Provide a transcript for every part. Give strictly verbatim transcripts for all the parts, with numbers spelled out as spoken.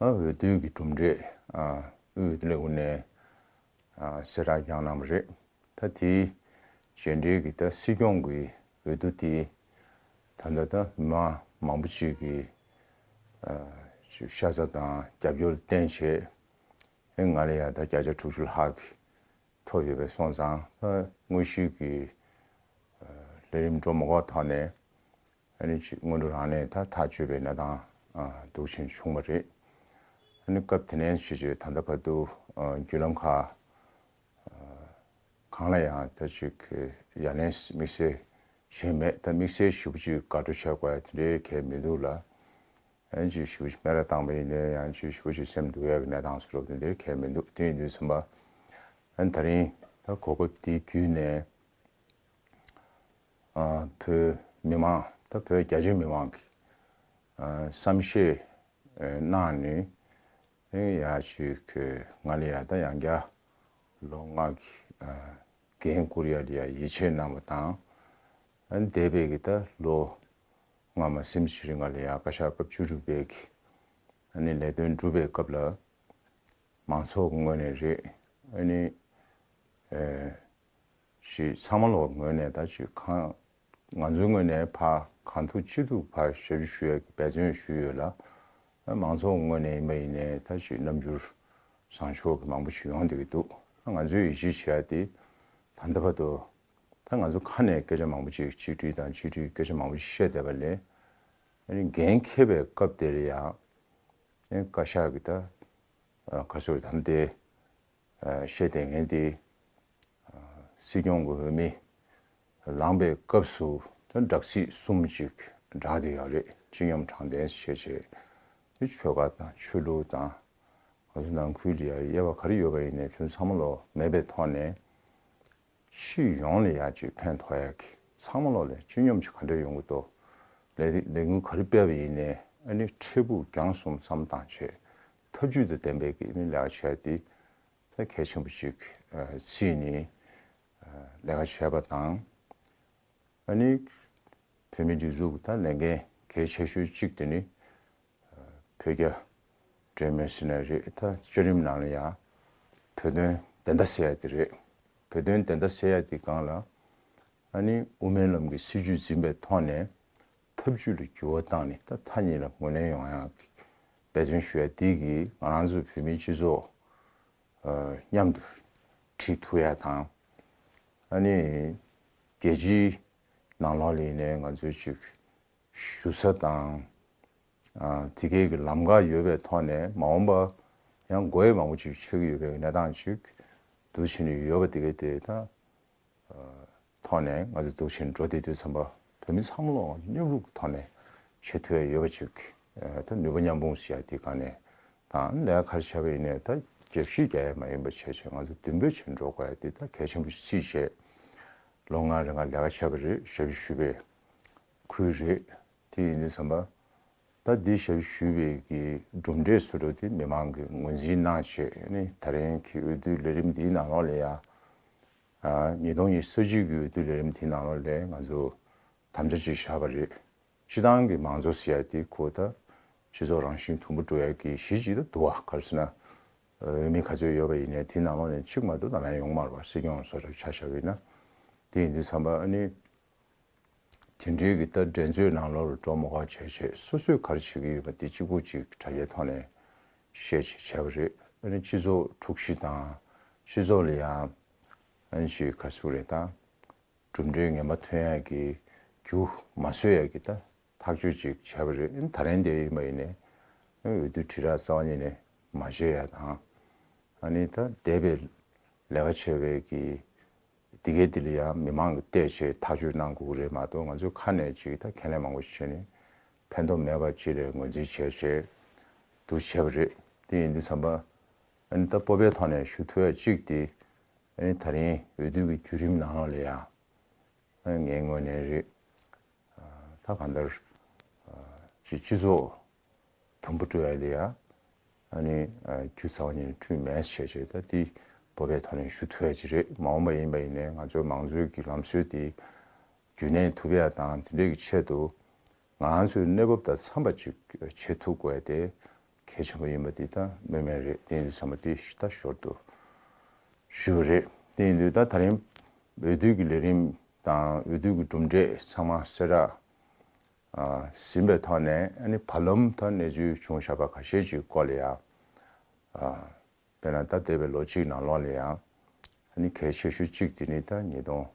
ཨ་འོས་བསྡུ་གི་གྲུབ་འབྲས་ཨ་དབུས་འོས་བསྡུ་ལས་ཁུངས་ནས་ཨ་གསལ་བསྒྲགས་བསྐྱངས་གནང་བ་རེད། ད་དེའི་རྗེས་འབྲེལ་གྱི་ད་སྲིད་སྐྱོང་གི་འོས་བསྡུ་དེ་ད་ལྟ་ད་མི་མང་མང་པོ་ཅིག་གི་ཨ་ཅིག་ཤ་ཚ་དང་རྒྱབ་སྐྱོར་བསྟན་བྱས། ཨེ་ང་ལ་ཡ་ད་བརྒྱ་ཆ་དྲུག་ཅུ་ལྷག་གི་ཐོབ་ཡོད་པས་སོང་ཙང་། ད་དངོས་གཞིའི་གི་ཨ་ལས་རིམ་འགྲོ་མ་དགོས་ཐོག་ནས་ཨ་ནི་ཅིག་སྔོན་འགྲོ་རང་ནས་ད་ཐག་གཅོད་པའི་གནས་སྟངས་ཨ་འདུག་ཕྱིན་བྱུང་བ་རེད། ཨ་ནི་སྐབས་དེ་ནས་བྱས་བྱས་ད་ལྟ་བར་དུ་ཨ་བརྒྱུད་ལམ་ཁག་གང་ལ་ཡང་ད་ཅིག་ཡ་ལན་དམིགས་བསལ་གཞན་མེད། ད་དམིགས་བསལ་ཞེ་པོ་ཅིག་དགའ་སྤྲོ་བྱ་དགོས་ཡ་དེ་འདྲའི་གང་ཡང་མི་འདུག་ལ། ཨ་ནི་ཅིག་ཞེ་པོ་ཅིག་སྨད་ར་བཏང་པ་ཡིན་ནའི་ཡང་ཅིག་ཞེ་པོ་ཅིག་སེམས་སྡུག་ཡ་གི་གནས་སྟངས་བཟོ་འདྲ་དེ་འདྲའི་གང་ཡང་མི་འདུག་དེ་ཡིན་དུས་ཙམ་པ། ཨ་ནི་ད་རིང་ད་གོ་སྐབས་འདི་བརྒྱུད་ནས་ཨ་བོད་མི་མང་ད་བོད་རྒྱ་ཆེ་མི་མང་གི་ཨ་བསམ་ཤེས་ཨ་གནང་ནས། ཨ་ནི་ཡ་ཅིག་ང་ལ་ཡ་ད་ཡང་བསྐྱར་ལོ་ལྔ་གི་ཨ་འགན་འཁུར་ཡ་ལ་ཡ་ཡིད་ཆེས་གནང་བ་དང་། ཨ་ནི་འདས་པའི་གི་ད་ལོ་སྔ་མ་ཟིན་ཕྱི་རིང་ང་ལ་ཡ་བཀའ་ཤག་སྐབས་བཅུ་དྲུག་པའི་གི་ཨ་ནི་ལས་དོན་སྒྲུབ་པའི་སྐབས་ལ་མང་ཚོགས་ཀྱི་ངོས་ནས་རེད། ཨ་ནི་ཨེ་ཞིག་ཚང་མ་ལོག་ངོས་ནས་ད་ཅིག་གང་ང་ཚོའི་ངོས་ནས་ཕར་གང་ཐུབ་ཅི་ཐུབ་ཕར་ཞབས་ཞུ་ཞུ་ཡ་གི་འབད་བརྩོན་ཞུས་ཡོད་ལ། ཨ་མང་ཚོགས་ངོས་ནས་ཡིན་པ་ཡིན་ནའི་ད་ཅིག་རྣམ་འགྱུར་བཟང་ཕྱོགས་ཀྱི་མང་པོ་ཞིག་ཡོང་བསྡད་ཀྱི་འདུག་ཨ་ང་ཚོས་ཡིད་ཆེས་བྱེད་ཡ་དེ་ད་ལྟ་བར་དུ་ད་ང་ཚོ་ཁ་ནས་སྐད་ཆ་མང་པོ་ཅིག་གཅིག་སྒྲིལ་དང་གཅིག་སྒྲིལ་སྐད་ཆ་མང་པོ་ཞིག་བཤད་བསྡད་པ་ལས། ཨ་ནི་འགན་འཁྱེར་བའི་སྐབས་དེ་ལ་ཡང་ཨ་བཀའ་ཤག་གི་ད་ཨ་ག་ཚོད་ད་འདི་ཨ་བཤད་བསྡད་མཁན་དེ་ཨ་སྲིད་སྐྱོང་གི་འོས་མི་ལངས་པའི་སྐབས་སུ་ད་དྲག་ཚིག་གསུམ་ཅིག་བསྒྲགས་བསྡད་ཡོད་རེད། སྤྱི་སྙོམས་དྲང་བདེན་ཞེས་བྱས། དེ་ཆོལ་ཁ་དང་ཆོས་ལུགས་དང་། ང་ཚོ་ནང་ཁུལ་ལ་ཡ་དབྱེ་བ་ག་རེ་ཡོད་པ་ཡིན་ནའི་དེ་ཚོ་ཚང་མ་ལོག་མེད་པའི་ཐོག་ནས། སྤྱི་ཡོངས་ལ་ཡ་ཅིག་ཕན་ཐོགས་ཡ་གི་ཚང་མ་ལོག་ལ་སྤྱི་སྙོམས་ཅིག་ག་འདྲ་ཡོང་གི་འདུག་ལས་ལས་འགུལ་ག་རེ་སྤེལ་བ་ཡིན་ནའི་ཨ་ནི་འཕྲལ་ཕུགས་རྒྱང་གསུམ་བསམ་བློ་བཏང་བྱས་ཐབས་ཇུས་དང་ལྡན་པའི་གི་ཨ་ནི་ལས་ཀ་བྱས་ཏེ་ད་གལ་ཆེན་པོ་ཅིག་ཨ་བརྩིས་ནས་ཨ་ལས་ཀ་བྱས་པ་དང་། ཨ་ནི་བོད་མིའི་སྒྲིག་འཛུགས་ཀྱི་ད་ལས་འགན་གལ་ཆེ་ཤོས་གཅིག་དེ་ནི་བོད་རྒྱ་འབྲེལ་མོལ་ཟེར་ན་རེད། ད་བཅའ་ཁྲིམས་ནང་ལ་ཡང་བོད་དོན་བདེན་མཐའ་གསལ་ཡ་དེ་རེད། བོད་དོན་བདེན་མཐའ་གསལ་ཡ་དེ་སྒང་ལ་ཨ་ནི་དབུ་མའི་ལམ་གྱི་སྲིད་བྱུས་འཛིན་པའི་ཐོག་ནས་ཐབས་ཇུས་ལ་འགྱུར་བ་བཏང་ནས་ད་མཐའ་གཉིས་ལ་ངོས་ལེན་ཡོང་ཡ་གི་འབད་བརྩོན་ཞུ་ཡ་དེ་གིས་ང་རང་ཚོའི་བོད་མིའི་སྤྱི་ཚོགས་ཨ་མཉམ་དུ་ཁྲིད་ཐུབ་ཡ་དང་། ཨ་ནི་རྒྱལ་སྤྱིའི་ནང་ལོགས་ལ་ཡིན་ནའི་ང་ཚོའི་ཅིག་ཞུ་ས་དང་། ཨ་དེ་གའི་གི་ལམ་ཁ་ཡོད་པའི་ཐོག་ནས་མ་འོངས་པ་ཡང་སྒོ་དབྱེ་མང་པོ་ཅིག་ཕྱེ་གི་ཡོད་པའི་གནས་སྟངས་ཅིག་འདུག་ཕྱིན་ནས་ཡོད་པ་དེ་གའི་དེ་ད་ཐོག་ནས་ང་ཚོ་འདུག་ཕྱིན་འགྲོ་བསྡད་དུས་ཙམ་པ་བོད་མི་ཚང་མ་ལོག་མཉམ་རུབ་ཀྱི་ཐོག་ནས་བྱེད་ཐུབ་ཡ་ཡོད་པ་ཅིག་ཨ་ད་ནུས་པ་མཉམ་སྤུངས་ཟེར་ཡ་དེ་སྒང་ནས་དང་ལས་ཀ་ག་རེ་བྱས་པ་ཡིན་ནའི་ད་རྒྱབ་བཤིག་རྒྱག་ཡ་མ་ཡིན་པ་བྱས་བྱས་ང་ཚོ་མདུན་སྤོས་བྱས་འགྲོ་དགོས་ཡ་དེ་ད་གལ་ཆེན་པོ་ཞིག་བརྩིས་བྱས་ལོ་ལྔ་རིང་ལས་ཀ་བྱས་པ་རེད། ཞབས་ཞུ་ཞུས་པའི་ཁུལ་རེད། དེ་ཡིན་དུས་ཙམ་པ་ད་འདི་ཞབས་ཞུ་ཞུས་པའི་གི་གྲུབ་འབྲས་སུ་འགྲོ་དེ་མི་མང་གིས་ངོས་འཛིན་གནང་བྱས་ནི་ད་རིང་གི་འོས་བསྡུ་ལས་རིམ་འདིའི་ནང་ལོགས་ལ་ཡ། ཨ་ཉིས་སྟོང་ཉི་ཤུ་རྩ་གཅིག་གི་འོས་བསྡུ་ལས་རིམ་དེའི་ནང་ལོགས་ལ་ང་ཚོ་དམ་བཅའ་ཅིག་བཞག་པ་རེད། སྤྱི་བཏང་གི་མང་གཙོ་ཟེར་ཡ་དེ་ཁོ་ད་སྤྱི་ཚོགས་རང་བཞིན་དུམ་བུ་འགྲོ་ཡ་གི་གཞི་ཅིག་ད་འདུག་བ། ག་རེ་ཟེར་ན་འོས་མི་ག་ཚོད་ཡོད་པ་ཡིན་ནའི་དེའི་ནང་ལོགས་ནས་གཅིག་མ་གཏོགས་ད་ལན་ཡོང་མ་རེད་པ། སྲིད་སྐྱོང་སོགས་ཆ་བཞག་པ་ཡིན་ན། དེ་ཡིན་དུས་ཙམ་པ་ཨ་ནི་དེ་འདྲའི་གི་ད་འགྲན་རྩོད་ནང་ལོགས་ལ་འགྲོ་མ་དགོས་བྱས་བྱས་སོ་སོས་ག་རེ་བྱེད་ཀྱི་ཡོད་པ་དེ་གཅིག་པུ་གཅིག་དྲ་རྒྱའི་ཐོག་ནས་བཤད་བྱས་བྱས་པ་རེད། ཨ་ནི་སྤྱི་ཚོགས་འཁྲུག་གཞི་དང་སྤྱི་ཚོགས་ལ་ཡང་ཨ་ནི་ཞིག་ག་རེ་ཟེར་དགོས་རེད་ད། གྲུབ་འབྲས་ངན་པ་ཐོན་ཡག་གི་རྒྱུ་མ་བཟོ་ཡག་གི་ད་ཐག་གཅོད་ཅིག་བྱས་པ་རེད། ད་རིང་འདིར་ཡིན་པ་ཡིན་ནའི་འོས་བསྡུ་དྲིལ་བསྒྲགས་རྩ་བ་ཉིད་ནས་མ་བྱེད་ཡག་དང་། ཨ་ནི་ད་འདས་པའི་ལས་ཀ་བྱས་པའི་གི་འདི་གའི་འདི་ལ་ཡང་མི་མང་གིས་བལྟས་བྱས་ཐག་གཅོད་གནང་དགོས་ཀྱི་རེད་མ་གཏོགས་ང་ཚོས་ཁ་ནས་ཅིག་ད་ཁས་ལེན་མང་པོ་ཞིག་བྱས་ནས་ཕན་ཐོགས་མེད་པ་ཅིག་ལ་ངོས་འཛིན་བྱས་བྱས་འདུག་བྱས་པ་རེད། དེ་ཡིན་དུས་ཙམ་པ་ཨ་ནི་ད་སྤོབས་པའི་ཐོག་ནས་ཞུ་ཐུབ་ཡག་གཅིག་དེ། ཨ་ནི་ད་རིང་འོས་བསྡུ་གི་བརྒྱུད་རིམ་ནང་ལོགས་ལ་ཡང་ཨ་ངའི་ངོས་ནས་རེད། ཨ་ད་གང་ལྟར་ཨ་སྤྱི་སྤྱི་ཚོགས་དུམ་བུ་འགྲོ་ཡ་ལ་ཡ་ཨ་ནི་ཨ་རྒྱུ་རྩ་བ་ཉིད་ནས་འཁྲུལ་མེད་བྱས་བྱས་ད་འདི་སྤོབས་པའི་ཐོག་ནས་ཞུ་ཐུབ་ཡ་ཅིག་རེད། མ་འོངས་པ་ཡིན་པ་ཡིན་ནའི་ང་ཚོའི་མང་གཙོའི་གི་ལམ་སྲོལ་འདི་རྒྱུན་གནས་ཐུབ་ཡ་དང་དེ་འདྲའི་གི་ཆེད་དུ་ང་རང་ཚོའི་གནས་བབ་དང་འཚམས་པ་ཅིག་བྱེད་ཐུབ་དགོས་ཏེ། གལ་ཆེན་པོ་ཡིན་པ་དེ་ད་སྨོས་མེད་རེད། དེ་ཡིན་དུས་ཚང་མ་དེ་ད་ཞོར་དུ་ཞུ་བ་རེད། དེ་ཡིན་དུས་ད་ད་རིང་འོས་བསྡུ་གི་ལས་རིམ་དང་འོས་བསྡུ་གི་གྲུབ་འབྲས་ཚང་མ་གསལ་བསྒྲགས་ཟིན་པའི་ཐོག་ནས། ཨ་ནི་བར་ལམ་ད་གནས་ཚུལ་བྱུང་བཞག་པ་ཁ་ཤས་ཅིག་སྐོར་ལ་ཡང་། དཔེར་ན་ད་འདས་པའི་ལོ་གཅིག་ནང་ལོགས་ལ་ཡང་ཨ་ནི་གལ་ཆེ་ཤོས་གཅིག་དེ་ནི་ད་ཉིས་སྟོང་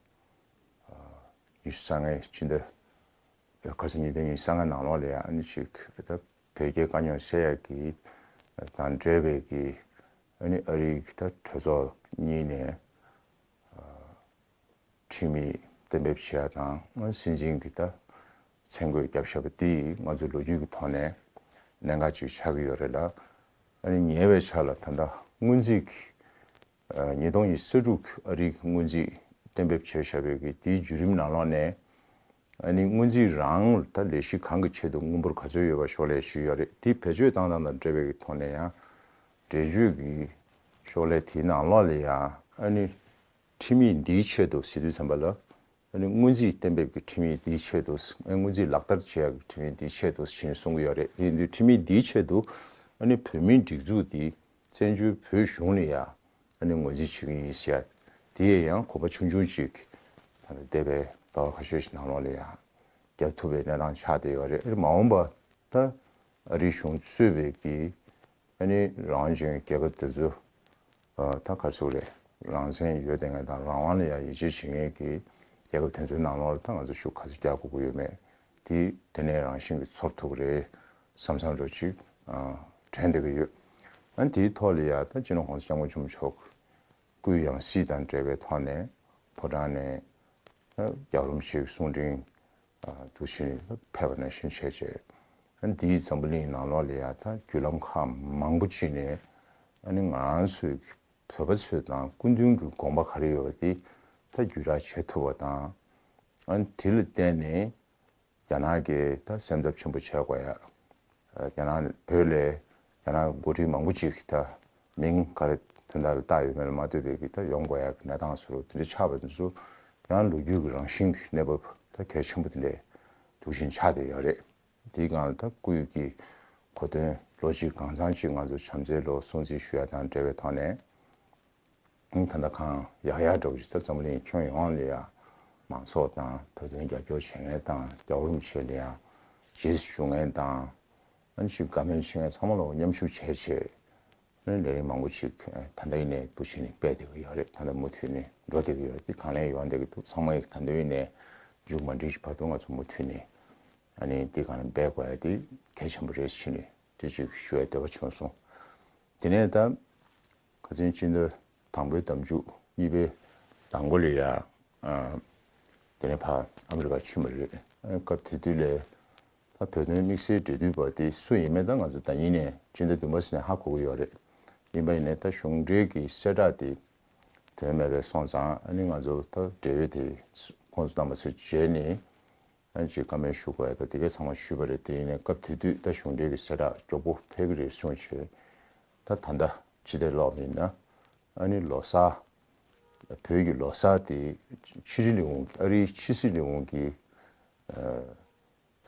ཉི་ཤུ་རྩ་ལྔའི་སྤྱི་ཟླ། ཁ་སང་ཉིས་སྟོང་ཉི་ཤུ་རྩ་ལྔ་ནང་ལོགས་ལ་ཡང་ཨ་ནི་ཅིག་ད་བོད་རྒྱའི་དཀའ་རྙོག་སེལ་ཡག་གི་དང་འབྲེལ་བའི་གི་ཨ་ནི་ཨ་རིའི་གི་ད་གྲོས་ཚོགས་གཉིས་ནས་ཁྲིམས་ཡིག་གཏན་འབེབས་བྱེད་ཡག་དང་། སྲིད་འཛིན་གྱི་ད་མཚན་བཀོད་བརྒྱབ་བཞག་པ་དེ་ང་ཚོའི་ལོ་རྒྱུས་ཀྱི་ཐོག་ནས་གནད་འགག་ཅིག་ཆགས་ཀྱི་ཡོད་རེད་ལ། ཨ་ནི་ཉེ་བའི་ཆར་ལ་ད་ལྟ་སྔོན་རྩིས་ཀྱི་ཉིས་སྟོང་ཉི་ཤུ་རྩ་དྲུག་ཨ་རིའི་སྔོན་རྩིས་གཏན་འབེབས་བྱས་བཞག་པའི་གི་དེའི་བརྒྱུད་རིམ་ནང་ལོགས་ནས། ཨ་ནི་སྔོན་རྩིས་རང་ལ་ད་ལས་གཞི་གང་གི་ཆེད་དུ་དངུལ་འབོར་ག་ཚོད་ཡོད་པ་ཤོག་ལྷེ་ཞིག་ཡོད་རེད། དེ་བེད་སྤྱོད་བཏང་སྟངས་དང་འབྲེལ་བའི་གི་ཐོག་ནས་ཡང་འགྲེལ་བརྗོད་ཀྱི་ཤོག་ལྷེ་དེའི་ནང་ལོགས་ལ་ཡང་ཨ་ནི་ཁྲིམས་ཡིག་འདིའི་ཆེད་དུ་ཟེར་དུས་ཙམ་པ་ལ། ཨ་ནི་སྔོན་རྩིས་གཏན་འབེབས་ཀྱི་ཁྲིམས་ཡིག་འདིའི་ཆེད་དུ། ཨ་ནི་སྔོན་རྩིས་ལག་བསྟར་བྱེད་ཡག་གི་ཁྲིམས་ཡིག་འདིའི་ཆེད་དུ་ཞེས་གསུང་གི་ཡོད་རེད། དེ་ཡིན་དུས་ཁྲིམས་ཡིག་འདིའི་ཆེད་དུ་ཨ་ནི་བོད་མིའི་སྒྲིག་འཛུགས་འདི་བཙན་བྱོལ་བོད་གཞུང་ལ་ཡང་ཨ་ནི་ངོས་འཛིན་བྱེད་ཀྱི་ཡིན་ཟེར་ཡ་དེ་ཡང་གོམ་པ་ཆུང་ཆུང་ཅིག་ད་ལྟ་འདས་པའི་ཟླ་བ་ཁ་ཤས་ཤིག་ནང་ལོགས་ལ་ཡང་བརྒྱབ་ཐུབ་པའི་གནས་སྟངས་ཆགས་བསྡད་ཡོད་རེད། ཨ་ནི་མ་འོངས་པ་ད་ཨ་རིའི་གཞུང་གཙོས་པའི་གི་ཨ་ནི་རང་དབང་ཅན་རྒྱལ་ཁབ་དེ་ཚོ། ཨ་ད་ག་ཚོད་རེད། རང་བཙན་ཡོད་བསྡད་མཁན་དང་རང་དབང་ལ་ཡང་ཡིད་ཆེས་བྱེད་མཁན་གྱི་རྒྱལ་ཁབ་དེ་ཚོའི་ནང་ལོགས་ལ་ད་ང་ཚོ་ཤུགས་ག་ཚོད་རྒྱག་དགོས་ཀྱི་ཡོད་མེད་དེ་དེ་ནས་རང་བཞིན་གྱིས་ཚོར་ཐུབ་ཀྱི་རེད་བསམ་བསམ་འདྲ་ཅིག་ཨ་དྲན་བསྡད་ཀྱི་ཡོད། ཨ་ནི་དེའི་ཐོག་ལ་ཡང་ད་སྤྱི་ནོར་༸གོང་ས་༸སྐྱབས་མགོན་ཆེན་པོ་མཆོག་སྐུའི་ཡང་སྲིད་དང་འབྲེལ་བའི་ཐོག་ནས་ཕོ་བྲང་ནས་ད་རྒྱལ་བ་རིན་པོ་ཆེའི་གསུང་འཕྲིན་འདུག་བྱས་ནས་ཕེབས་པ་ནང་བཞིན་བྱས་བྱས། ཨ་ནི་འདིའི་འཛམ་བུ་གླིང་ནང་ལོགས་ལ་ཡང་ད་བརྒྱུད་ལམ་ཁག་མང་པོ་ཅིག་ནས་ཨ་ནི་ང་རང་ཚོའི་བོད་པ་ཚོས་དང་སྐུ་མདུན་གྱི་དགོངས་པ་ག་རེ་ཡོད་པ་དེ་ད་བརྒྱུད་བསྒྲགས་བྱེད་ཐུབ་པ་དང་། ཨ་ནི་དེ་ལ་བརྟེན་ནས་རྒྱ་ནག་གིས་ད་སེམས་འཚབ་ཆེན་པོ་བྱེད་དགོས་ཡ། རྒྱ་ནག་བོད་ལ་རྒྱ་ནག་འགོ་ཁྲིད་མང་པོ་ཅིག་ད་མིང་ག་རེ་དོན་དག་ལ་བཏགས་ཡོད་མེད་ལ་མ་ལྟོས་པའི་གི་ད་ཡོང་དགོས་ཡ་གི་གནས་སྟངས་སུ་དེ་འདྲ་ཆགས་པ་དེ་ཚོ་ཡང་ལོ་རྒྱུས་ཀྱི་རང་བཞིན་གྱི་གནས་བབ་ད་གལ་ཆེན་པོ་དེ་འདྲ་འདུག་བཞིན་ཆགས་བསྡད་ཡོད་རེད། དེའི་སྒང་ལ་ད་སྐུའི་གི་གོ་སྟོན་ལོ་གཅིག་གང་འཚམ་ཅིག་ང་ཚོ་བྱམས་བརྩེའི་ལོ་སྲུང་བརྩི་ཞུ་ཡ་དང་འབྲེལ་བའི་ཐོག་ནས། ད་ལྟ་གང་ཡག་ཡག་འདྲ་བོ་ཞིག་ད་འཛམ་བུ་གླིང་ཁྱོན་ཡོངས་ལ་ཡ་མང་ཚོགས་དང་བོད་དོན་རྒྱབ་སྐྱོར་བྱེད་མཁན་དང་རྒྱལ་བ་རིན་པོ་ཆེ་ལ་ཡ་རྗེས་སུ་ཞུ་མཁན་དང་། ཨ་ནི་ཅིག་བཀའ་མོལ་བྱེད་མཁན་ཚང་མ་ལ་མཉམ་ཞུགས་བྱས་བྱས། ཨ་ནི་ལས་རིམ་མང་པོ་ཅིག་ད་ལྟ་ཡིན་ནའི་འདུག་བྱས་ནས་སྤེལ་བསྡད་ཀྱི་ཡོད་རེད། ད་ལྟ་མུ་མཐུད་ནས་འགྲོ་བསྡད་ཀྱི་ཡོད་རེད། དེ་གང་ལེགས་ཡོང་བསྡད་ཀྱི་འདུག་ཚང་མ་ཡིག་ད་ལྟ་ཡིན་ནའི་མཇུག་མ་སྒྲིལ་བར་དུ་ང་ཚོ་མུ་མཐུད་ནས་ཨ་ནི་དེ་གང་ལ་འབད་དགོས་ཡ་དེ་གལ་ཆེན་པོ་རེད་ཟེར་ནས་དེ་ཅིག་ཞུ་ཡ་འདོད་པ་བྱུང་སོང་། དེ་ནས་ད་ཁ་སང་སྤྱི་ཟླ་དང་པོའི་ཟླ་མཇུག་གཉིས་པའི་ཟླ་མགོ་ལ་ཡ། ཨ་དེ་ནས་ཕར་ཨ་མི་རི་ཀ་ཕྱིན་པ་རེད། ཨ་སྐབས་དེ་དུས་ལ་ད་བོད་དོན་དམིགས་བསལ་འབྲེལ་མཐུད་པ་དེ་སུ་ཡིན་མིན་ད་ང་ཚོ་ཟླ་ཉིན་ནས་སྤྱི་ཟླ་བདུན་པ་ཟིན་ནས་ཧ་གོ་གི་ཡོད་རེད། ཡིན་པ་ཡིན་ནའི་ད་གཞུང་འབྲེལ་གྱི་གསལ་བསྒྲགས་དེ་དོན་མེད་པའི་སོང་ཙང་། ཨ་ནི་ང་ཚོ་ད་འབྲེལ་ཡོད་དེ་ཁོང་ཚོ་རྣམ་པ་ཚོ་མཇལ་ནས། ཨ་ཅིག་བཀའ་མོལ་ཞུ་དགོས་ཡ་ད་དེ་གས་ཚང་མ་ཞུས་པ་རེད། དེ་ཡིན་ནའི་སྐབས་དེ་དུས་ད་གཞུང་འབྲེལ་གྱི་གསལ་བསྒྲགས་མགྱོགས་པོ་ཕེབས་ཀྱི་རེད་གསུངས་བྱས། ད་ད་ལྟ་ཕྱི་ཟླ་ལོག་ཡིན་ན་ཨ་ནི་ལོ་གསར། བོད་ཀྱི་ལོ་གསར་དེ་ཕྱི་རི་ལས་ཁུངས་ཀྱི་ཨ་རིའི་ཕྱི་སྲིད་ལས་ཁུངས་ཀྱི་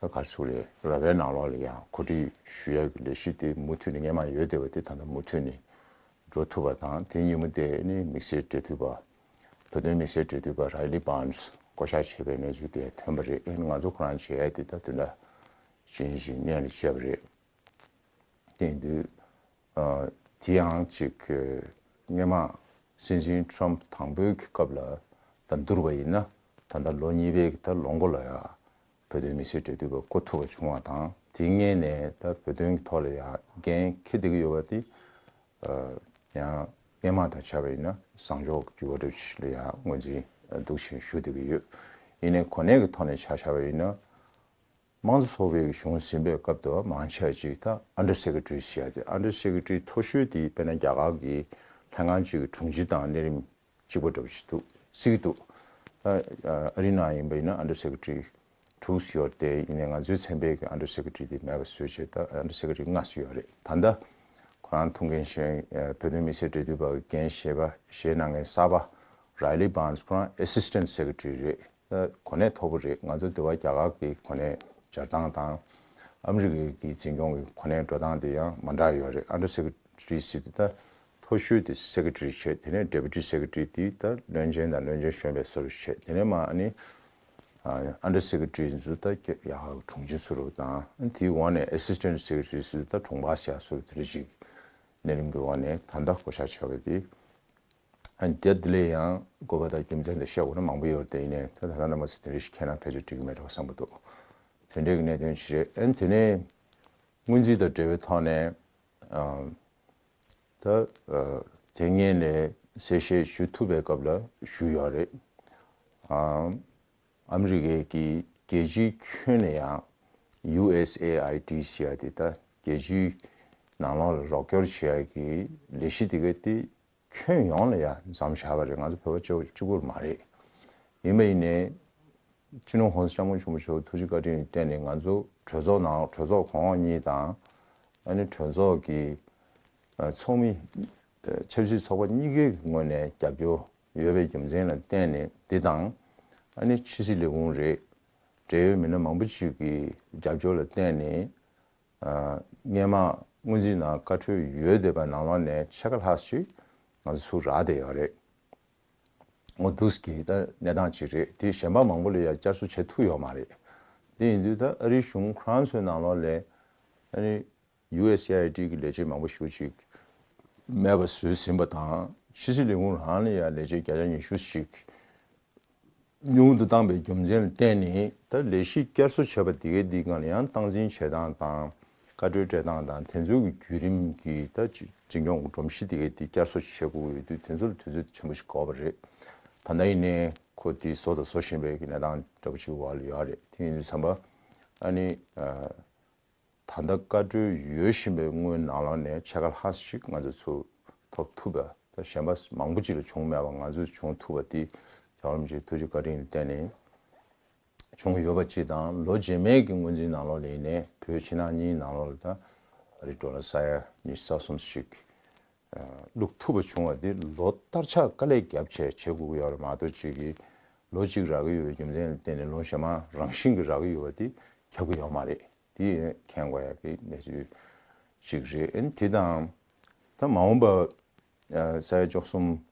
ད་ག་རེ་ཟེར་དགོས་རེད། ར་བའི་ནང་ལོགས་ལ་ཡང་གོ་སྒྲིག་ཞུ་ཡ་གི་ལས་གཞི་དེ་མུ་མཐུད་ནས་སྔོན་མ་ཡོད་བསྡད་པ་དེ་ད་ལྟ་མུ་མཐུད་ནས་འགྲོ་ཐུབ་པ་དང་། དེ་ཉིན་མོ་དེ་ནི་དམིགས་བསལ་འབྲེལ་མཐུད་པ། བོད་དོན་དམིགས་བསལ་འབྲེལ་མཐུད་པ་རའི་ལི་བཱན་སི་བསྐོ་བཞག་བྱས་པའི་གནས་ཚུལ་དེ་ཐོན་པ་རེད། ཨ་ནི་ང་ཚོ་ཁོ་རང་བྱེད་ཡ་དེ་ད་དོན་དག་ཅན་ཞིག་སྔོན་ལ་བྱས་པ་རེད། དེ་ཡིན་དུས་ཨ་དེ་ཡང་ཅིག་སྔོན་མ་སྲིད་འཛིན་ཊམ་དང་པོའི་གི་སྐབས་ལ་ད་བསྡུར་བ་ཡིན་ན། ད་ལྟ་ལོ་གཉིས་པའི་གི་ད་ལོ་མགོ་ལ་ཡ་བོད་དོན་དམིགས་བསལ་འབྲེལ་མཐུད་པ་བསྐོ་ཐུབ་པ་བྱུང་བ་དང་། དེའི་སྔོན་ནས་ད་བོད་དོན་གྱི་ཐོག་ལ་ཡང་འགན་འཁྱེར་བསྡད་ཀྱི་ཡོད་པ་དེ་ཡང་སྔོན་མ་དང་ཆ་བ་ཡིན་ན་བཟང་ཕྱོགས་ཀྱི་འགྱུར་བ་འགྲོ་ཕྱིར་ལ་ཡང་ངོས་འཛིན་འདུག་བྱས་ཞུ་བསྡད་ཀྱི་ཡོད། ཡིན་ནའི་གོ་གནས་ཀྱི་ཐོག་ནས་ཆ་བཞག་པ་ཡིན་ན། དམངས་གཙོ་ཚོགས་པའི་གཞུང་ཟིན་པའི་སྐབས་དུ་མང་ཆེ་ཅིག་ད་ཨན་ཌར་སེ་ཀེ་ཊ་རི་ཟེར་ཡ་དེ། ཨན་ཌར་སེ་ཀེ་ཊ་རི་མཐོ་ཤོས་དེ་དཔེར་ན་རྒྱ་གར་གྱི་ལྷན་ཁང་ཅིག་གི་དྲུང་ཆེ་དང་གནས་རིམ་གཅིག་པ་འདྲ་བོ་ཞིག་འདུག་སྲིད་ཀྱི་འདུག་ཨ་རི་ནང་ཡིན་པ་ཡིན་ན་ཨན་ཌར་སེ་ཀེ་ཊ་རི་དྲུག་ཡོད་དེ། ཡིན་ནའི་ང་ཚོའི་ཚན་པའི་གི་ཨན་ཌར་སེ་ཀེ་ཊ་རི་དེ་མེད་པ་བཟོས་བྱས་ད་ཨན་ཌར་སེ་ཀེ་ཊ་རི་ལྔ་ཡོད་རེད། ད་ལྟ་ཁོ་རང་ཐུགས་འགན་བཞེས། བོད་དོན་དམིགས་བསལ་འབྲེལ་མཐུད་པ་གི་འགན་བཞེས་པ་བཞེས་གནང་མཁན་གསར་པ་རའི་ལི་བཱན་སི་ཁོ་རང་ཨེ་སི་སི་ཊེན་ཊ་སེ་ཀེ་ཊ་རི་རེད། ད་གོ་གནས་མཐོ་པོ་རེད། ང་ཚོ་འདི་བ་རྒྱ་གར་གྱི་གོ་གནས་སྦྱར་སྟངས་དང་ ཨ་མི་རི་ཀའི་གི་འཛིན་སྐྱོང་གི་གོ་གནས་འགྲོ་སྟངས་དེ་ཡང་མ་འདྲ་ཡོད་རེད། Under Secretary ཟེར་དུས་ད་མཐོ་ཤོས་དེ་Secretary བྱས། དེ་ནས་Deputy Secretary དེ་ད་བློན་ཆེན་དང་བློན་ཆེན་གཞོན་པའི་བཟོ་འདྲ་བྱས། དེ་ནས་མ་ཨ་ནི་Under Secretary ཚོ་ད་ཡག་དྲུང་ཆེ་བཟོ་འདྲ་དང་དེའི་འོག་ནས་Assistant Secretary ཟེར་དུས་ད་དྲུང་འཕར་ཟེར་ཡག་བཟོ་འདྲ་དེ་འདྲ་ཅིག་གནས་རིམ་གྱི་འོག་ནས་ད་ལྟ་བསྐོ་བཞག་བྱས་པ་དེ། ཨ་ནི་དེ་དེ་ལས་ཡང་དགོས་པ་དང་རྒྱུ་མཚན་དང་བཤད་དགོས་ན་མང་པོ་ཡོད་རེད། དེ་ཡིན་ནའི་ད་ད་ལྟ་རྣམ་པ་ཚོ་དེ་འདྲ་ཞིག་མཁྱེན་ན་ཕལ་ཆེར་འགྲིག་གི་མེད་འགྲོ་བསམ་གྱི་འདུག་དེ་འདྲའི་གི་གནད་དོན་ཞིག་རེད། ཨ་ནི་དེ་ནས་སྔོན་རྩིས་དང་འབྲེལ་བའི་ཐོག་ནས་ཨ་ད་ཨ་དེ་སྔོན་ནས་གསལ་བཤད་ཞུ་ཐུབ་པའི་སྐབས་ལ་ཞུས་ཡོད་རེད། ཨ་ཨ་མི་རི་ཀའི་གི་རྒྱལ་སྤྱིའི་ཁྱོན་ནས་ཡང་USAID ཟེར་ཡ་དེ་ད་རྒྱལ་སྤྱིའི་ནང་ལོགས་ལ་རོགས་སྐྱོར་བྱེད་ཡ་གི་ལས་གཞི་དེ་ག་དེ་ཁྱོན་ཡོངས་ལ་ཡ་མཚམས་བཞག་པ་རེད། ང་ཚོ་བོད་པ་གཅིག་གཅིག་པུར་མ་རེད། ཡིན་པ་ཡིན་ནའི་སྤྱི་ནོར་༸གོང་ས་༸སྐྱབས་མགོན་ཆེན་པོ་མཆོག་ཐུགས་རྗེ་བཀའ་དྲིན་ལ་བརྟེན་ནས་ང་ཚོ་གྲོས་ཚོགས་ནང་གྲོས་ཚོགས་གོང་འོག་གཉིས་དང་ཨ་ནི་གྲོས་ཚོགས་ཀྱི་ཨ་ཚོགས་མི་ཨ་ཆབ་སྲིད་ཚོགས་པ་གཉིས་ཀའི་ངོས་ནས་རྒྱབ་སྐྱོར་ཡོད་པའི་རྒྱུ་མཚན་ལ་བརྟེན་ནས་འདི་དང་ཨ་ནི་ཕྱི་སྲིད་ལས་ཁུངས་རེད། འབྲེལ་ཡོད་མི་སྣ་མང་པོ་ཅིག་གི་རྒྱབ་སྐྱོར་ལ་བརྟེན་ནས་ཨ་སྔོན་མ་སྔོན་རྩིས་ནང་བཀའ་འཁྲོལ་ཡོད་བསྡད་པ་ནང་ལོགས་ནས་ཕྱེད་ཀ་ལྷག་ཅིག་ང་ཚོ་ཚུར་རག་བསྡད་ཡོད་རེད། འོ་འདུག་གི་ད་གནས་སྟངས་ཅིག་རེད། དེ་གཞན་པ་མང་པོ་ལ་ཡང་བསྐྱར་གསོ་བྱེད་ཐུབ་ཡོད་མ་རེད། དེ་ཡིན་དུས་ད་ཨ་རིའི་གཞུང་ཁོ་རང་ཚོའི་ནང་ལོགས་ལ་ཨ་ནི་USAID གི་ལས་བྱེད་མང་པོ་ཞེ་པོ་ཅིག་མེད་པ་བཟོས་ཟིན་པ་དང་ཕྱི་སྲིད་ལས་ཁུངས་རང་ལ་ཡང་ལས་བྱེད་བརྒྱ་ཆ་ཉི་ཤུ་ཞིག་ཉུང་དུ་བཏང་པའི་རྒྱུ་མཚན་ལ་བརྟེན་ནས་ད་ལས་གཞི་བསྐྱར་གསོ་བྱས་པ་དེ་གའི་འདི་སྒང་ལ་ཡང་སྟངས་འཛིན་བྱེད་སྟངས་དང་བཀའ་འཁྲོལ་སྤྲད་སྟངས་དང་དེ་ཚོའི་གི་བརྒྱུད་རིམ་གྱི་ད་འཛིན་སྐྱོང་གི་སྒྲོམ་གཞི་དེ་གའི་འདི་བསྐྱར་གསོ་བྱེད་དགོས་ཡོད་དུས་དེ་ཚོ་ལ་དུས་ཚོད་ཆེན་པོ་ཞིག་འགོར་བ་རེད། ད་ལྟ་ཡིན་ནའི་ཁོ་དེ་བཟོ་དང་བཟོ་བཞིན་པའི་གི་གནས་སྟངས་འདྲ་པོ་ཅིག་འོག་ལ་ཡོད་རེད། དེ་ཡིན་དུས་ཙམ་པ་ཨ་ནི་ཨ། ད་ལྟ་བཀའ་འཁྲོལ་ཡོད་བཞིན་པའི་དངུལ་ནང་ལོགས་ནས་ཕྱེད་ཀ་ལྷག་ཞིག་ང་ཚོ་ཚུར་ཐོབ་ཐུབ་པ་དང་གཞན་པ་མང་པོ་ཅིག་ལ་བྱུང་མེད་པ་ང་ཚོས་བྱུང་ཐུབ་པ་དེ་རྒྱལ་བ་རིན་པོ་ཆེའི་ཐུགས་རྗེ་བཀའ་དྲིན་ལ་བརྟེན་ནས་བྱུང་ཡོད་པ་ཅིག་དང་། ལོ་རྗེས་མའི་གི་སྔོན་རྩིས་ནང་ལོགས་ལ་ཡིན་ནའི་བོད་ཕྱི་ནང་གཉིས་ནང་ལོགས་ལ་ད་ཨ་རི་ཌོ་ལར་ས་ཡ་ཉི་ཤུ་རྩ་གསུམ་ཞིག་བླུག་ཐུབ་པ་བྱུང་བ་དེ་ལོ་བསྟར་ཆགས་དཀའ་ལས་བརྒྱབ་བྱས་བྱེད་དགོས་ཀྱི་ཡོད་རེད་མ་གཏོགས་ཅིག་གིས་ལོ་གཅིག་རག་གི་ཡོད་པའི་རྒྱུ་མཚན་ལ་བརྟེན་ནས་ལོ་གཞན་མ་རང་བཞིན་གྱིས་རག་གི་ཡོད་པ་དེ་ཁྱབ་ཀྱི་ཡོད་མ་རེད། དེ་མཁྱེན་དགོས་ཡག་གི་གནས་ཚུལ་ཞིག་རེད། ཨ་ནི་དེ་དང་ད་མ་འོངས་པ་ཨ་ས་ཡ་བཅུ་གསུམ་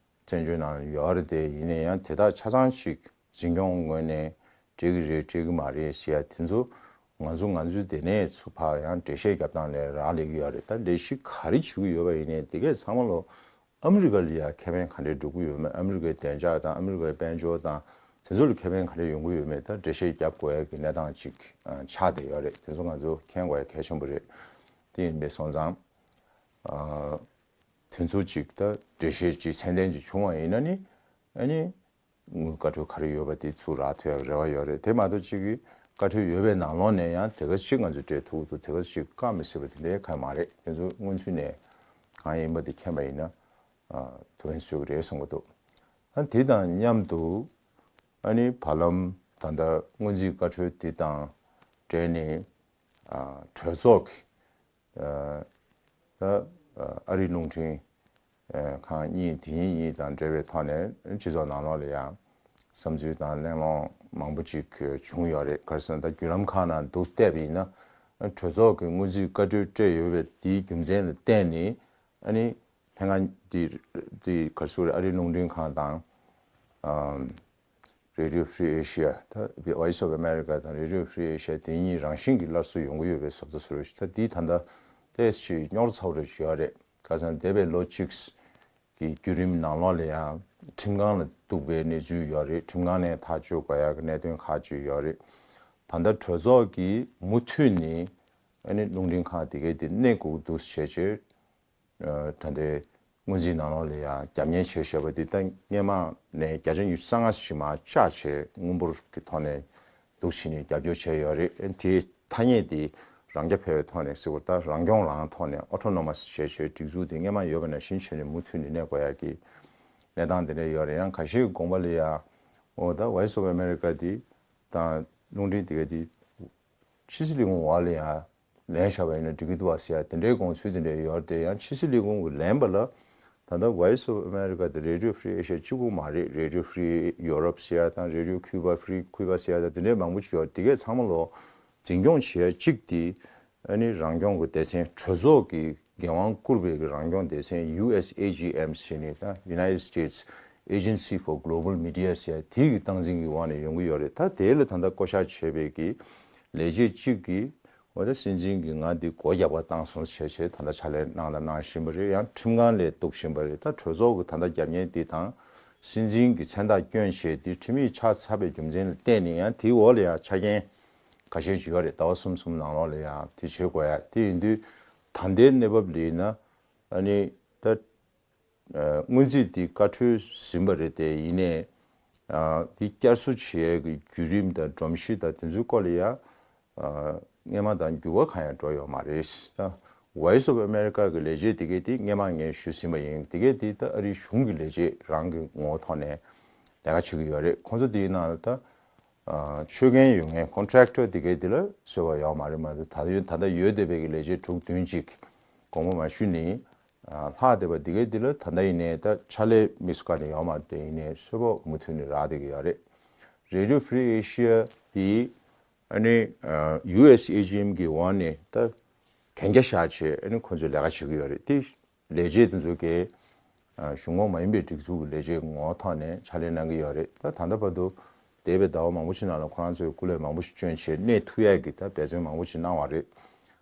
བཙན་བྱོལ་ནང་ཡོད་རེད་དེ། ཡིན་ན་ཡང་དེ་དག་ཆ་ཚང་ཞིག་འཛིན་སྐྱོང་ངོས་ནས་འགྲིག་གི་རེད་འགྲིག་གི་མ་རེད་ཟེར་ཡ་དེ་ཚོ་ང་ཚོ་ང་ཚོའི་དེ་ནས་ཚུར་ཕར་ཡང་འགྲེལ་བཤད་རྒྱབ་སྟངས་ལས་རག་ལས་ཀྱི་ཡོད་རེད། ད་ལས་གཞི་ག་རེ་བྱེད་ཀྱི་ཡོད་པ་ཡིན་ནའི་དེ་གས་ཚང་མ་ལོ་ཨ་མི་རི་ཀ་ལ་ཡ་ཁེ་ཕན་ག་འདྲས་འགྲོ་གི་ཡོད་མེད། ཨ་མི་རི་ཀའི་བདེ་འཇགས་དང་ཨ་མི་རི་ཀའི་དཔལ་འབྱོར་དང་དེ་ཚོ་ལ་ཁེ་ཕན་ག་འདྲས་ཡོང་གི་ཡོད་མེད་ད་འགྲེལ་བཤད་རྒྱབ་དགོས་ཡ་གི་གནས་སྟངས་ཅིག་ཨ་ཆགས་བསྡད་ཡོད་རེད། དེ་ཚོ་ང་ཚོ་མཁྱེན་དགོས་ཡ་གལ་ཆེན་པོ་རེད། དེ་ཡིན་པའི་སོང་ཙང་ཨ་དེ་ཚོ་ཅིག་ད་འགྲེལ་བཤད་ཅིག་ཚད་ལྡན་ཅིག་བྱུང་བ་ཡིན་ན་ནི་ཨ་ནི་དངུལ་བཀའ་འཁྲོལ་ག་རེ་ཡོད་པ་དེ་ཚུར་རག་ཐུབ་ཡག་རེ་བ་ཡོད་རེད། དེ་མ་གཏོགས་གཅིག་གིས་བཀའ་འཁྲོལ་ཡོད་པའི་ནང་ལོགས་ནས་ཡང་དེ་ག་ཞིག་ང་ཚོས་སྤྲད་ཐུབ་ཀྱི་འདུག་དེ་ག་ཞིག་བཀག་མི་སྲིད་པ་དེ་འདྲའི་གང་ཡང་མ་རེད། དེ་ཚོ་སྔོན་ཚུད་ནས་གང་ཡིན་པ་དེ་མཁྱེན་པ་ཡིན་ན་ཨ་ཐུགས་ཕན་གསོས་ཀྱི་རེད་བསམ་གྱི་འདུག་ཨ་དེ་དང་མཉམ་དུ་ཨ་ནི་བར་ལམ་ད་ལྟ་སྔོན་རྩིས་བཀའ་འཁྲོལ་དེ་དང་འབྲེལ་ནས་ཨ་གྲོས་ཚོགས་ཀྱི་ཨ་ད་ཨ་རིའི་རླུང་འཕྲིན་ཨ་ཁང་གཉིས་དེ་གཉིས་གཉིས་དང་འབྲེལ་བའི་ཐོག་ནས་སྤྱི་ཚོགས་ནང་ལོགས་ལ་ཡང་བསམ་ཚུལ་དང་གླེང་སློང་མང་པོ་ཅིག་བྱུང་ཡོད་རེད། ག་རེ་ཟེར་ན་ད་བརྒྱུད་ལམ་ཁག་ནང་འདུག་བལྟས་པ་ཡིན་ན་གྲོས་ཚོགས་ཀྱི་སྔོན་རྩིས་བཀའ་འཁྲོལ་སྤྲད་ཡོད་པའི་དེའི་རྒྱུ་མཚན་ལ་བརྟེན་ནས་ཨ་ནི་ལྷན་ཁང་འདི་འདི་ག་རེ་ཟེར་དགོས་རེད། ཨ་རིའི་རླུང་འཕྲིན་ཁང་དང་ཨ་Radio Free Asia ད་Voice of America དང་Radio Free Asia དེ་གཉིས་རང་བཞིན་གྱིས་སླར་གསོ་ཡོང་གི་ཡོད་པའི་བཟོ་ལྟ་བཟོ་རེད། ད་འདི་ད་ལྟ་ཏོག་ཙམ་རྙོག་དྲ་ཚ་པོ་རེ་ཞིག་ཡོད་རེད། ཁ་སང་འདས་པའི་ལོ་གཅིག་གི་བརྒྱུད་རིམ་ནང་ལོགས་ལ་ཡང་ཁྲིམས་ཁང་ལ་གཏུགས་པའི་གནས་ཚུལ་ཡོད་རེད། ཁྲིམས་ཁང་ནས་ཐག་གཅོད་དགོས་ཡག་གི་གནད་དོན་ཁག་ཅིག་ཡོད་རེད། ད་ལྟ་གྲོས་ཚོགས་ཀྱིས་མུ་མཐུད་ནས་ཨ་ནི་རླུང་འཕྲིན་ཁང་དེ་གའི་དེ་གནས་དགོས་ཀྱི་འདུག་བྱས་བྱས། ད་ལྟའི་སྔོན་རྩིས་ནང་ལོགས་ལ་ཡང་རྒྱབ་གཉེར་བྱས་བཞག་པ་འདི་ད་སྔོན་མ་ནས་བརྒྱ་ཆ་ཉི་ཤུ་རྩ་ལྔ་ཞིག་མར་བཅག་བྱས་དངུལ་འབོར་གྱི་ཐོག་ནས་འདུག་བྱས་ནས་རྒྱབ་སྐྱོར་བྱས་ཡོད་རེད། དེའི་ཐ་སྙད་དེ་རང་རྐྱ་འཕེར་བའི་ཐོག་ནས་ཟེར་བ་ད་རང་སྐྱོང་རང་ཐོག་ནས་Autonomous བྱས་བྱས་སྒྲིག་འཛུགས་དེ་སྔོན་མ་ཡོད་པ་ནང་བཞིན་བྱས་ནས་མུ་མཐུད་ནས་གནས་དགོས་ཡག་གི་གནས་སྟངས་དེ་འདྲ་ཡོད་རེད། ཡང་ཁ་ཤས་ཀྱི་དགོངས་པ་ལ་ཡང་འོ་ད་Voice of America དེ་དང་རླུང་འཕྲིན་དེ་ག་དེ་ཕྱི་སྲིད་ལས་ཁུངས་འོག་ལ་ཡང་ལེན་བཞག་པ་ཡིན་ན་འགྲིག་གི་འདུག་བ་ཟེར་ཡ་དེ་འདྲའི་དགོངས་ཚུལ་དེ་འདྲ་ཡོད་རེད་དེ། ཡང་ཕྱི་སྲིད་ལས་ཁུངས་ཀྱིས་ལེན་པ་ལ་ད་ལྟ་Voice of America དེ་Radio Free Asia གཅིག་པུ་མ་རེད། Radio Free Europe ཟེར་ཡ་དང་Radio Cuba Free Cuba ཟེར་ཡ་དང་དེ་འདྲའི་མང་པོ་ཅིག་ཡོད་རེད། དེ་གས་ཚང་མ་ལོ་འཛིན་སྐྱོང་བྱེད་ཡ་གཅིག་དེ་ ཨ་ནི་རང་སྐྱོང་གི་སྡེ་ཚན་གྲོས་ཚོགས་ཀྱི་འགན་དབང་བསྐུར་བའི་གི་རང་སྐྱོང་སྡེ་ཚན་ཡུ་ཨེས་ཨེ་ཇི་ཨེམ་ཟེར་ནས་ད་United States Agency for Global Media ཟེར་དེ་གི་སྟངས་འཛིན་གྱི་འོག་ནས་ཡོང་གི་ཡོད་རེད། ད་དེ་ལ་ད་ལྟ་བསྐོ་བཞག་བྱས་པའི་གི་ལས་བྱེད་གཅིག་གིས་འོ་ད་སྲིད་འཛིན་གྱིས་ང་འདི་སྒོ་རྒྱག་པ་བཏང་སོང་བྱས་བྱས་ད་ལྟ་ཕྱག་ལས་གནང་དང་གནང་བཞིན་པ་རེད། ཡང་ཁྲིམས་ཁང་ལ་གཏུག་བཞིན་པ་རེད། ད་གྲོས་ཚོགས་ཀྱི་ད་ལྟ་རྒྱབ་གཉེར་འདི་དང་སྲིད་འཛིན་གྱི་མཚན་རྟགས་སྐྱོན་བྱས་འདི་ཁྲིམས་ཡིག་ཆགས་ཚར་བའི་རྒྱུ་མཚན་ལ་བརྟེན་ནས་ཡང་དེའི་འོག་ལ་ཡང་ཆ་རྐྱེན་ཁ་ཤས་ཅིག་ཡོད་རེད། ཟླ་བ་གསུམ་གསུམ་ནང་ལོགས་ལ་ཡང་དེ་བྱེད་དགོས་ཡ་དེ་ཡིན་དུས། ད་ལྟའི་གནས་བབ་ལ་ཡིན་ན་ཨ་ནི་ད་སྔོན་རྩིས་དེ་བཀའ་འཁྲོལ་ཟིན་པ་རེད། དེ་ཡིན་ནའི་དེ་བསྐྱར་གསོ་བྱེད་ཡ་གི་བརྒྱུད་རིམ་དང་སྒྲོམ་གཞི་དང་དེ་ཚོའི་སྐོར་ལ་ཡང་སྔས་མ་དང་འགྱུར་བ་གང་ཡང་འགྲོ་ཡོད་མ་རེད། ད་Voice of America གི་ལས་བྱེད་དེ་གས་དེ་སྔས་མ་ངས་ཞུས་ཟིན་པ་ཡིན། དེ་གས་དེ་ད་ཨ་རིའི་གཞུང་གི་ལས་བྱེད་རང་གི་ངོ་བོ་ཐོག་ནས་ལས་ཀ་བྱེད་ཀྱི་ཡོད་རེད། ཁོང་ཚོ་དེའི་ནང་ལ་ད་ཆོད་མཁན་ཡོད་མཁན་contractor དེ་གས་དེ་ལ་གསོལ་བ་ཡོད་མ་རེད། མ་གཏོགས་ད་ལྟ་ད་ལྟ་ཡོད་བསྡད་པའི་གི་ལས་བྱེད་དྲུག་བདུན་ཅིག་དགོངས་པ་མ་ཞུས་ནས་ལྷག་བསྡད་པ་དེ་གས་དེ་ལ་ད་ལྟ་ཡིན་ནའི་ད་ཕྱག་ལས་དམིགས་སུ་བཀར་ནས་ཡོད་མ་རེད། དེ་ཡིན་ནའི་གསོལ་བ་མུ་མཐུད་ནས་རག་བསྡད་ཀྱི་ཡོད་རེད། Radio Free Asia དེ་ཨ་ནི་ཡུ་ཨེས་ཨེ་ཇི་ཨེམ་གི་འོག་ནས་ད་གན་རྒྱ་བཞག་བྱས་ཨ་ནི་ཁོང་ཚོས་ལས་ཀ་བྱེད་ཀྱི་ཡོད་རེད། དེ་ལས་བྱེད་དེ་ཚོ་གས་གཞུང་ངོ་མ་ཡིན་པའི་སྒྲིག་འཛུགས་ཀྱི་ལས་བྱེད་ངོ་བོ་ཐོག་ནས་ཕྱག་ལས་གནང་གི་ཡོད་རེད། ད་ད་ལྟ་བར་དུ་འདས་པའི་ཟླ་བ་མང་པོ་ཞིག་ནང་ལ་ཁོ་རང་ཚོས་སྐུ་ལས་མང་པོ་ཞིག་བསྐྱོན་བྱས་གནས་ཐུབ་ཡག་གི་ད་འབད་བརྩོན་མང་པོ་ཞིག་གནང་བ་རེད།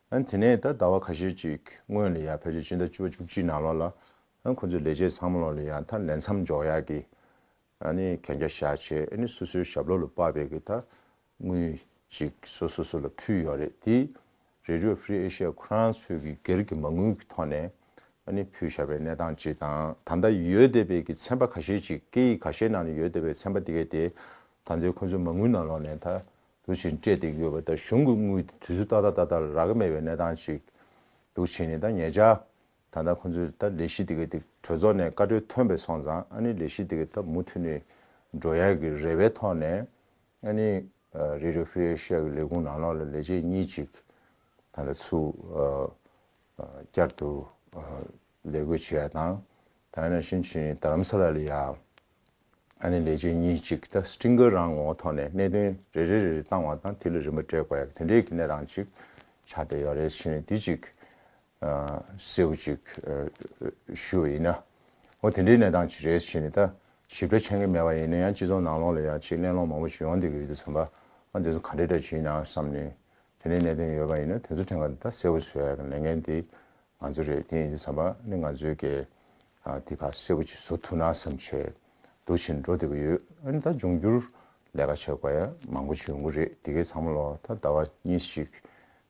ཨ་ནི་དེ་ནས་ད་ཟླ་བ་ཁ་ཤས་ཅིག་སྔོན་ལ་ཡང་ཕལ་ཆེར་སྤྱི་ཟླ་བཅུ་པ་བཅུ་གཅིག་ནང་ལོགས་ལ་ཨ་ནི་ཁོ་ཚོའི་ལས་བྱེད་ཚང་མ་ལོགས་ལ་ཡང་ད་ལས་མཚམས་འཇོག་ཡག་གི་ཨ་ནི་གན་རྒྱ་བཞག་བྱས་ཨ་ནི་སོ་སོའི་ཞབས་ལོགས་ལ་དཔག་པའི་གི་ད་དངུལ་ཅིག་སོ་སོ་སོ་ལ་ཕུལ་ཡོད་རེད། དེ་Radio Free Asia ཁོ་རང་ཚོའི་གི་སྒེར་གྱི་མ་དངུལ་གྱི་ཐོག་ནས་ཨ་ནི་ཕུལ་བཞག་པའི་གནས་སྟངས་ཅིག་དང་། ད་ལྟ་ཡོད་བསྡད་པའི་གི་ཚན་པ་ཁ་ཤས་ཅིག་སྐད་ཡིག་ཁ་ཤས་ནང་ནས་ཡོད་བསྡད་པའི་ཚན་པ་དེ་གས་དེ་ད་ལྟའི་ཁོ་ཚོའི་མ་དངུལ་ནང་ལོགས་ནས་ད་འདུག་བཞིན་སྤྲད་བསྡད་ཀྱི་ཡོད་པ་དང་། གཞུང་གི་དངུལ་དེ་དུས་ཚོད་ཏག་ཏག་ཏག་ཏག་ལ་རག་གི་མེད་པའི་གནས་སྟངས་ཅིག་འདུག་བྱས་ནས། ད་ཉེ་ཆར་ད་ལྟ་ཁོ་ཚོས་ད་ལས་གཞི་དེ་ག་དེ་གྲོས་ཚོགས་ནས་བཀའ་འཁྲོལ་ཐོན་པ་སོང་ཙང་ཨ་ནི་ལས་གཞི་དེ་ག་ད་མུ་མཐུད་ནས་འགྲོ་ཡག་གི་རེ་བའི་ཐོག་ནས་ཨ་ནི་Radio Free Asia གི་ལས་ཁུངས་ནང་ལོགས་ལ་ལས་བྱེད་གཉིས་ཅིག་ད་ལྟ་ཚུར་བསྐྱར་དུ་ལས་བགོས་བྱེད་ཡ་དང་། ད་ནང་བཞིན་བྱས་ནས་རྡ་རམ་ས་ལ་ལ་ཡ་ཨ་ནི་ལས་བྱེད་གཉིས་ཅིག་ད་སྤྲིན་དཀར་རང་ངོ་བོ་ཐོག་ནས་གནད་དོན་རེ་རེ་རེ་རེ་བཏང་བ་དང་དེ་ལ་རིན་པ་སྤྲད་དགོས་ཡ་དེ་འདྲའི་གི་གནས་སྟངས་ཅིག་ཆགས་བསྡད་ཡོད་རེད། བྱས་ནས་དེ་ཅིག་གསལ་པོ་ཅིག་ཞུ་བ་ཡིན་ན། འོ་དེ་འདྲའི་གནས་སྟངས་ཅིག་རེད། བྱས་ནས་ད་ཞིབ་ཕྲ་མཁྱེན་གྱི་མེད་པ་ཡིན་ན་ཡང་སྤྱི་ཚོགས་ནང་ལོགས་ལ་ཡང་ཅིག་གླེང་སློང་མང་པོ་ཞིག་ཡོང་བསྡད་ཀྱི་ཡོད་དུས་ཙམ་པ། ཨ་འདི་ཚོ་ག་འདྲ་འདྲ་ཅིག་ཡིན་ནའང་བསམ་ནས། དེ་འདྲའི་གནད་དོན་ཡོད་པ་ཡིན་ན་དེ་ཚོ་ཕྲན་ག་ད་གསལ་པོ་བཟོ་ཡ་གི་ལས་འགན་དེ་ང་ཚོ་རེད། དེ་ཡིན་དུས་ཙམ་པ་ནི་ང་ཚོའི་གི་ཨ་དེ་ཕར་གསལ་པོ་ཅིག་བཟོ་ཐུབ་ན་བསམ་བྱས་འདུག་བཞིན་འགྲོ་བསྡད་ཀྱི་ཡོད། ཨ་ནི་ད་འབྱུང་འགྱུར་ལས་ཀ་བྱེད་དགོས་ཡ་མང་པོ་ཅིག་ཡོང་གི་རེད། དེ་གའི་ཚང་མ་ལོ་ད་ཟླ་བ་གཉིས་ཤིག་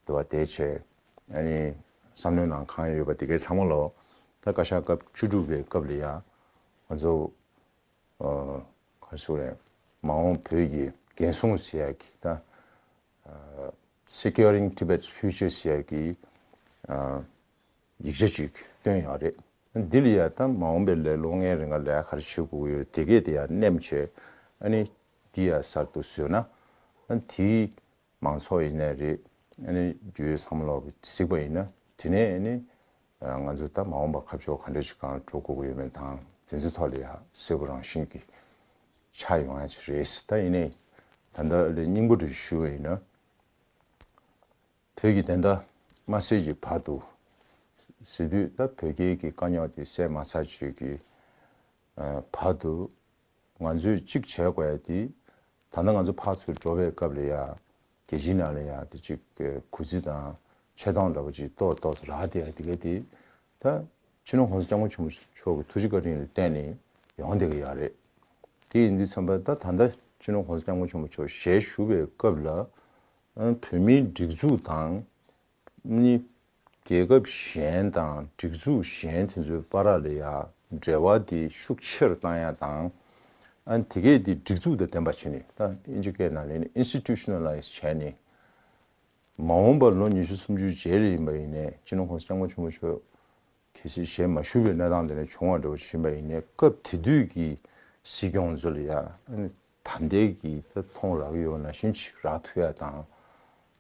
འདུག་པ་བསྡད་བྱས། ཨ་ནི་བསམ་བློའི་ནང་གང་ཡོད་པ་དེ་གའི་ཚང་མ་ལོ་ད་བཀའ་ཤག་སྐབས་བཅུ་དྲུག་པའི་སྐབས་ལ་ཡ་ང་ཚོ་ཨ་ག་རེ་ཟེར་དགོས་རེད། མ་འོངས་བོད་ཀྱི་འགན་སྲུང་ཟེར་ཡ་གི་ད་Securing Tibet's Future ཟེར་ཡ་གི་ཡིག་ཆ་ཅིག་བཏོན་ཡོད་རེད། འདི་ལ་ཡ་ད་མ་འོངས་པའི་ལས་ལོ་ལྔའི་རིང་ལ་ལས་ཀ་ག་རེ་བྱེད་དགོས་ཀྱི་ཡོད་དེ་གས་དེ་ཡ་མནན་བྱས། ཨ་ནི་འདི་ཡ་གསར་དུ་བཟོས་ན་ཨ་ནི་དེའི་མང་ཚོགས་ཡིན་ནའི་རེད། ཨ་ནི་བརྒྱུད་བསམ་བློ་གི་གཟིགས་པ་ཡིན་ན་དེ་ནས་ཨ་ནི་ང་ཚོ་ད་མ་འོངས་པ་ཁ་ཕྱོགས་ག་འདྲ་ཞིག་སྒང་འགྲོ་དགོས་ཀྱི་ཡོད་མེད་དང་དེ་ཚོའི་ཐོག་ལ་ཡ་གསལ་པོ་རང་བཞིན་གྱིས་ཆགས་ཡོང་ཡ་ཅིག་རེད། ད་ཡིན་ནའི་ད་ལྟ་ལས་སྙིང་པོ་འདྲ་ཞུ་བ་ཡིན་ན། བོད་ཀྱི་བདེན་མཐའ་མ་གསལ་གྱི་བར་དུ། ཟེར་དུས་ད་བོད་རྒྱའི་གི་དཀའ་རྙོག་དེ་སེལ་མ་ཚར་ཅིག་གི་བར་དུ་ང་ཚོས་གཅིག་བྱས་དགོས་ཡ་དེ། ད་ལྟ་ང་ཚོ་ཕར་ཚུར་འགྲོ་བའི་སྐབས་ལ་ཡ་རྒྱལ་སྤྱིའི་ནང་ལ་ཡ་དེ་གཅིག་གུས་བརྩི་དང་ཆེ་མཐོང་འདྲ་པོ་ཅིག་ཏོག་ཏོག་ཙམ་རག་བསྡད་ཡ་དེ་ག་དེ། ད་སྤྱི་ནོར་༸གོང་ས་༸སྐྱབས་མགོན་ཆེན་པོ་མཆོག་གི་ཐུགས་རྗེ་བཀའ་དྲིན་ལ་བརྟེན་ནས་ཡོང་བསྡད་ཀྱི་ཡོད་རེད། དེ་ཡིན་དུས་ཙམ་པ་ད་ད་ལྟ་སྤྱི་ནོར་༸གོང་ས་༸སྐྱབས་མགོན་ཆེན་པོ་མཆོག་ཞལ་བཞུགས་པའི་སྐབས་ལ་ཨ་བོད་མིའི་སྒྲིག་འཛུགས་དང་ནི་རྒྱལ་ཁབ་གཞན་དང་སྒྲིག་འཛུགས་གཞན་དེ་ཚོའི་བར་ལ་ཡ་འབྲེལ་བ་དེ་ཤུགས་ཆེ་རུ་བཏང་ཡ་དང་། ཨ་དེ་གས་དེ་སྒྲིག་འཛུགས་དང་ལྡན་པ་བྱས་ནས། ད་དབྱིན་ཇི་སྐད་ནང་ལ་ནི་institutionalize བྱས་ནས། མ་འོངས་པར་ལོ་ཉི་ཤུ་སུམ་ཅུའི་རྗེས་ལ་ཡིན་པ་ཡིན་ནའི་སྤྱི་ནོར་༸གོང་ས་༸སྐྱབས་མགོན་ཆེན་པོ་མཆོག་གལ་སྲིད་ཞལ་མ་བཞུགས་པའི་གནས་སྟངས་དེ་འདྲ་བྱུང་བ་འདྲ་བོ་ཞིག་ཡིན་པ་ཡིན་ནའི་སྐབས་དེ་དུས་ཀྱི་སྲིད་སྐྱོང་ཚོ་ལ་ཡ་ཨ་ནི་ད་ལྟའི་གི་ད་མཐོང་རག་གི་ཡོད་པ་ནང་བཞིན་ཅིག་རག་ཐུབ་ཡ་དང་།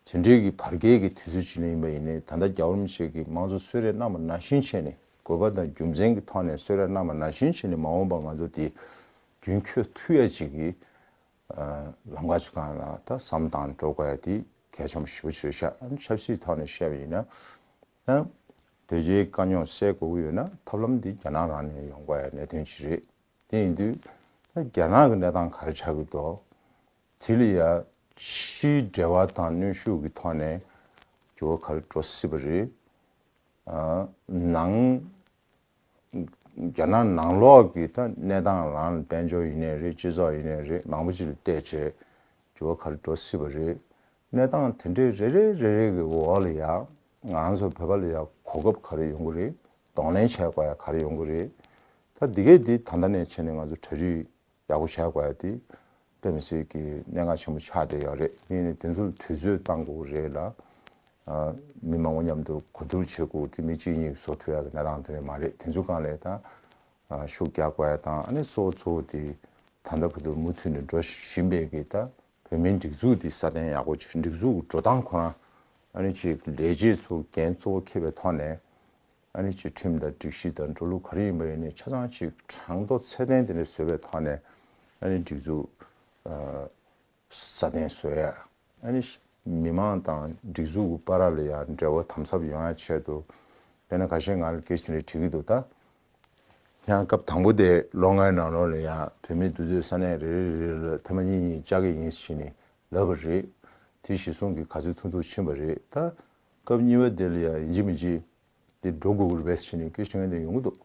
དེ་འདྲའི་གི་བར་བརྒལ་གྱི་དུས་ཚོད་ཅིག་ལ་ཡིན་པ་ཡིན་ནའི་ད་ལྟ་རྒྱལ་བ་རིན་པོ་ཆེ་གིས་མང་གཙོ་གསོལ་རས་གནང་བ་ནང་བཞིན་བྱས་ནས་དགོས་པ་དང་རྒྱུ་མཚན་གྱི་ཐོག་ནས་གསོལ་རས་གནང་བ་ནང་བཞིན་བྱས་ནས་མ་འོངས་པ་ང་ཚོ་དེ་རྒྱུན་འཁྱོལ་ཐུབ་ཡ་ཅིག་གི་ལམ་ཁ་ཅིག་སྒང་ལ་ད་བསམ་བཏང་འགྲོ་དགོས་ཡ་དེ་ གལ་ཆེན་པོ་ཞེ་པོ་ཅིག་རེད་ཤག་ཨ་ནི་ཆབ་སྲིད་ཐོག་ནས་བཤད་པ་ཡིན་ན། ད་བོད་རྒྱའི་དཀའ་རྙོག་སེལ་དགོས་ཀྱི་ཡོད་ན་ཐབས་ལམ་འདི་རྒྱ་ནག་རང་ནས་ཡོང་དགོས་ཡ་གནད་དོན་ཅིག་རེད། དེ་ཡིན་དུས་ད་རྒྱ་ནག་གི་གནས་སྟངས་ག་རེ་ཆགས་ཀྱི་འདུག་དེ་ལ་ཡ་ཕྱིའི་འབྲེལ་བ་དང་གནོན་ཤུགས་ཀྱི་ཐོག་ནས་འགྱུར་བ་ག་རེ་འགྲོ་སྲིད་པ་རེད། ཨ། ནང་རྒྱ་ནག་ནང་ལོགས་ཀྱི་ད་གནས་སྟངས་རང་ལ་དཔལ་འབྱོར་ཡིན་ནའི་རེད། སྤྱི་ཚོགས་ཡིན་ནའི་རེད། མང་པོ་ཅིག་ལ་བལྟས་བྱས་འགྱུར་བ་ག་རེ་འགྲོ་སྲིད་པ་རེད། གནས་སྟངས་དེ་འདྲའི་རེ་རེ་རེ་རེ་གི་འོག་ལ་ཡ་ང་ཚོ་བོད་པ་ལ་ཡ་གོ་སྐབས་ག་རེ་ཡོང་གི་རེད། གདོང་ལེན་བྱེད་དགོས་ཡ་ག་རེ་ཡོང་གི་རེད། ད་འདི་གས་འདི་ད་ལྟ་ནས་བྱས་ནས་ང་ཚོ་གྲ་སྒྲིག་ཡག་པོ་བྱ་དགོས་ཡ་དེ་དཔེ་མི་སྲིད་ཀྱི་གནད་འགག་ཆེན་པོ་ཆགས་བསྡད་ཡོད་རེད། ཡིན་ནའི་དེ་ཚོ་ལ་དུས་ཚོད་བཏང་དགོས་ཀྱི་རེད་ལ། ཨ། མི་མང་པོ་མཉམ་དུ་གོ་བསྡུར་བྱེད་དགོས་དེ་མི་གཅིག་གཉིས་བཟོ་ཐུབ་ཡག་གི་གནས་སྟངས་དེ་རེད་མ་རེད། དེ་ཚོའི་སྒང་ལ་ད་ཨ་ཤུགས་རྒྱག་དགོས་ཡ་དང་། ཨ་ནི་གཙོ་བོ་གཙོ་བོ་དེ་ད་ལྟ་བར་དུ་མུ་མཐུད་ནས་འགྲོ་བཞིན་པའི་གི་ད་བོད་མིའི་སྒྲིག་འཛུགས་དེ་སྲ་བརྟན་ཡག་པོ་བྱེད། སྒྲིག་འཛུགས་ཀྱི་འགྲོ་སྟངས་ཁོ་རང་ཨ་ནི་ཅིག་ལས་བྱེད་ཚོ་འགན་གཙོ་བོ་འཁྱེར་བའི་ཐོག་ནས། ཨ་ནི་ཅིག་ཁྲིམས་དང་སྒྲིག་གཞི་དང་འགྲོ་ལུགས་ག་རེ་ཡིན་པ་ཡིན་ནའི་ཆ་ཚང་ཅིག་དྲང་དོ་ཚད་ལྡན་དེ་འདྲ་བཟོས་པའི་ཐོག་ནས། ཨ་ནི་སྒྲིག་འཛུགས་ཨ་སྲ་བརྟན་བཟོ་ཡ། ཨ་ནི་མི་མང་དང་སྒྲིག་འཛུགས་ཀྱི་བར་ལ་ཡང་འབྲེལ་བ་དམ་ཟབ་ཡོང་ཡ་ཆེད་དུ། དཔེར་ན་ཁ་ཤས་ང་ལ་སྐད་ཆ་དེ་འདྲ་དྲི་གི་འདུག་ད་ཡང་སྐབས་དང་པོ་དེ་ལོ་ལྔའི་ནང་ལོགས་ལ་ཡང་བོད་མི་འདུས་སྡོད་ས་གནས་རེ་རེ་རེ་རེ་ལ་ཐེངས་མ་གཉིས་གཉིས་བཅར་གྱི་ཡིན་ཟེར་ནས་ལབ་པ་རེད། དེ་གཞི་བཟུང་གིས་ག་ཚོད་ཐུབ་ཐུབ་ཕྱིན་པ་རེད། ད་སྐབས་གཉིས་པ་དེ་ལ་ཡང་ཡིན་གཅིག་མིན་གཅིག་དེ་འགྲོ་དགོས་ཀྱི་རེད་པས་ཟེར་ནས་སྐད་ཆ་དྲི་མཁན་དེ་ཡོང་གི་འདུག་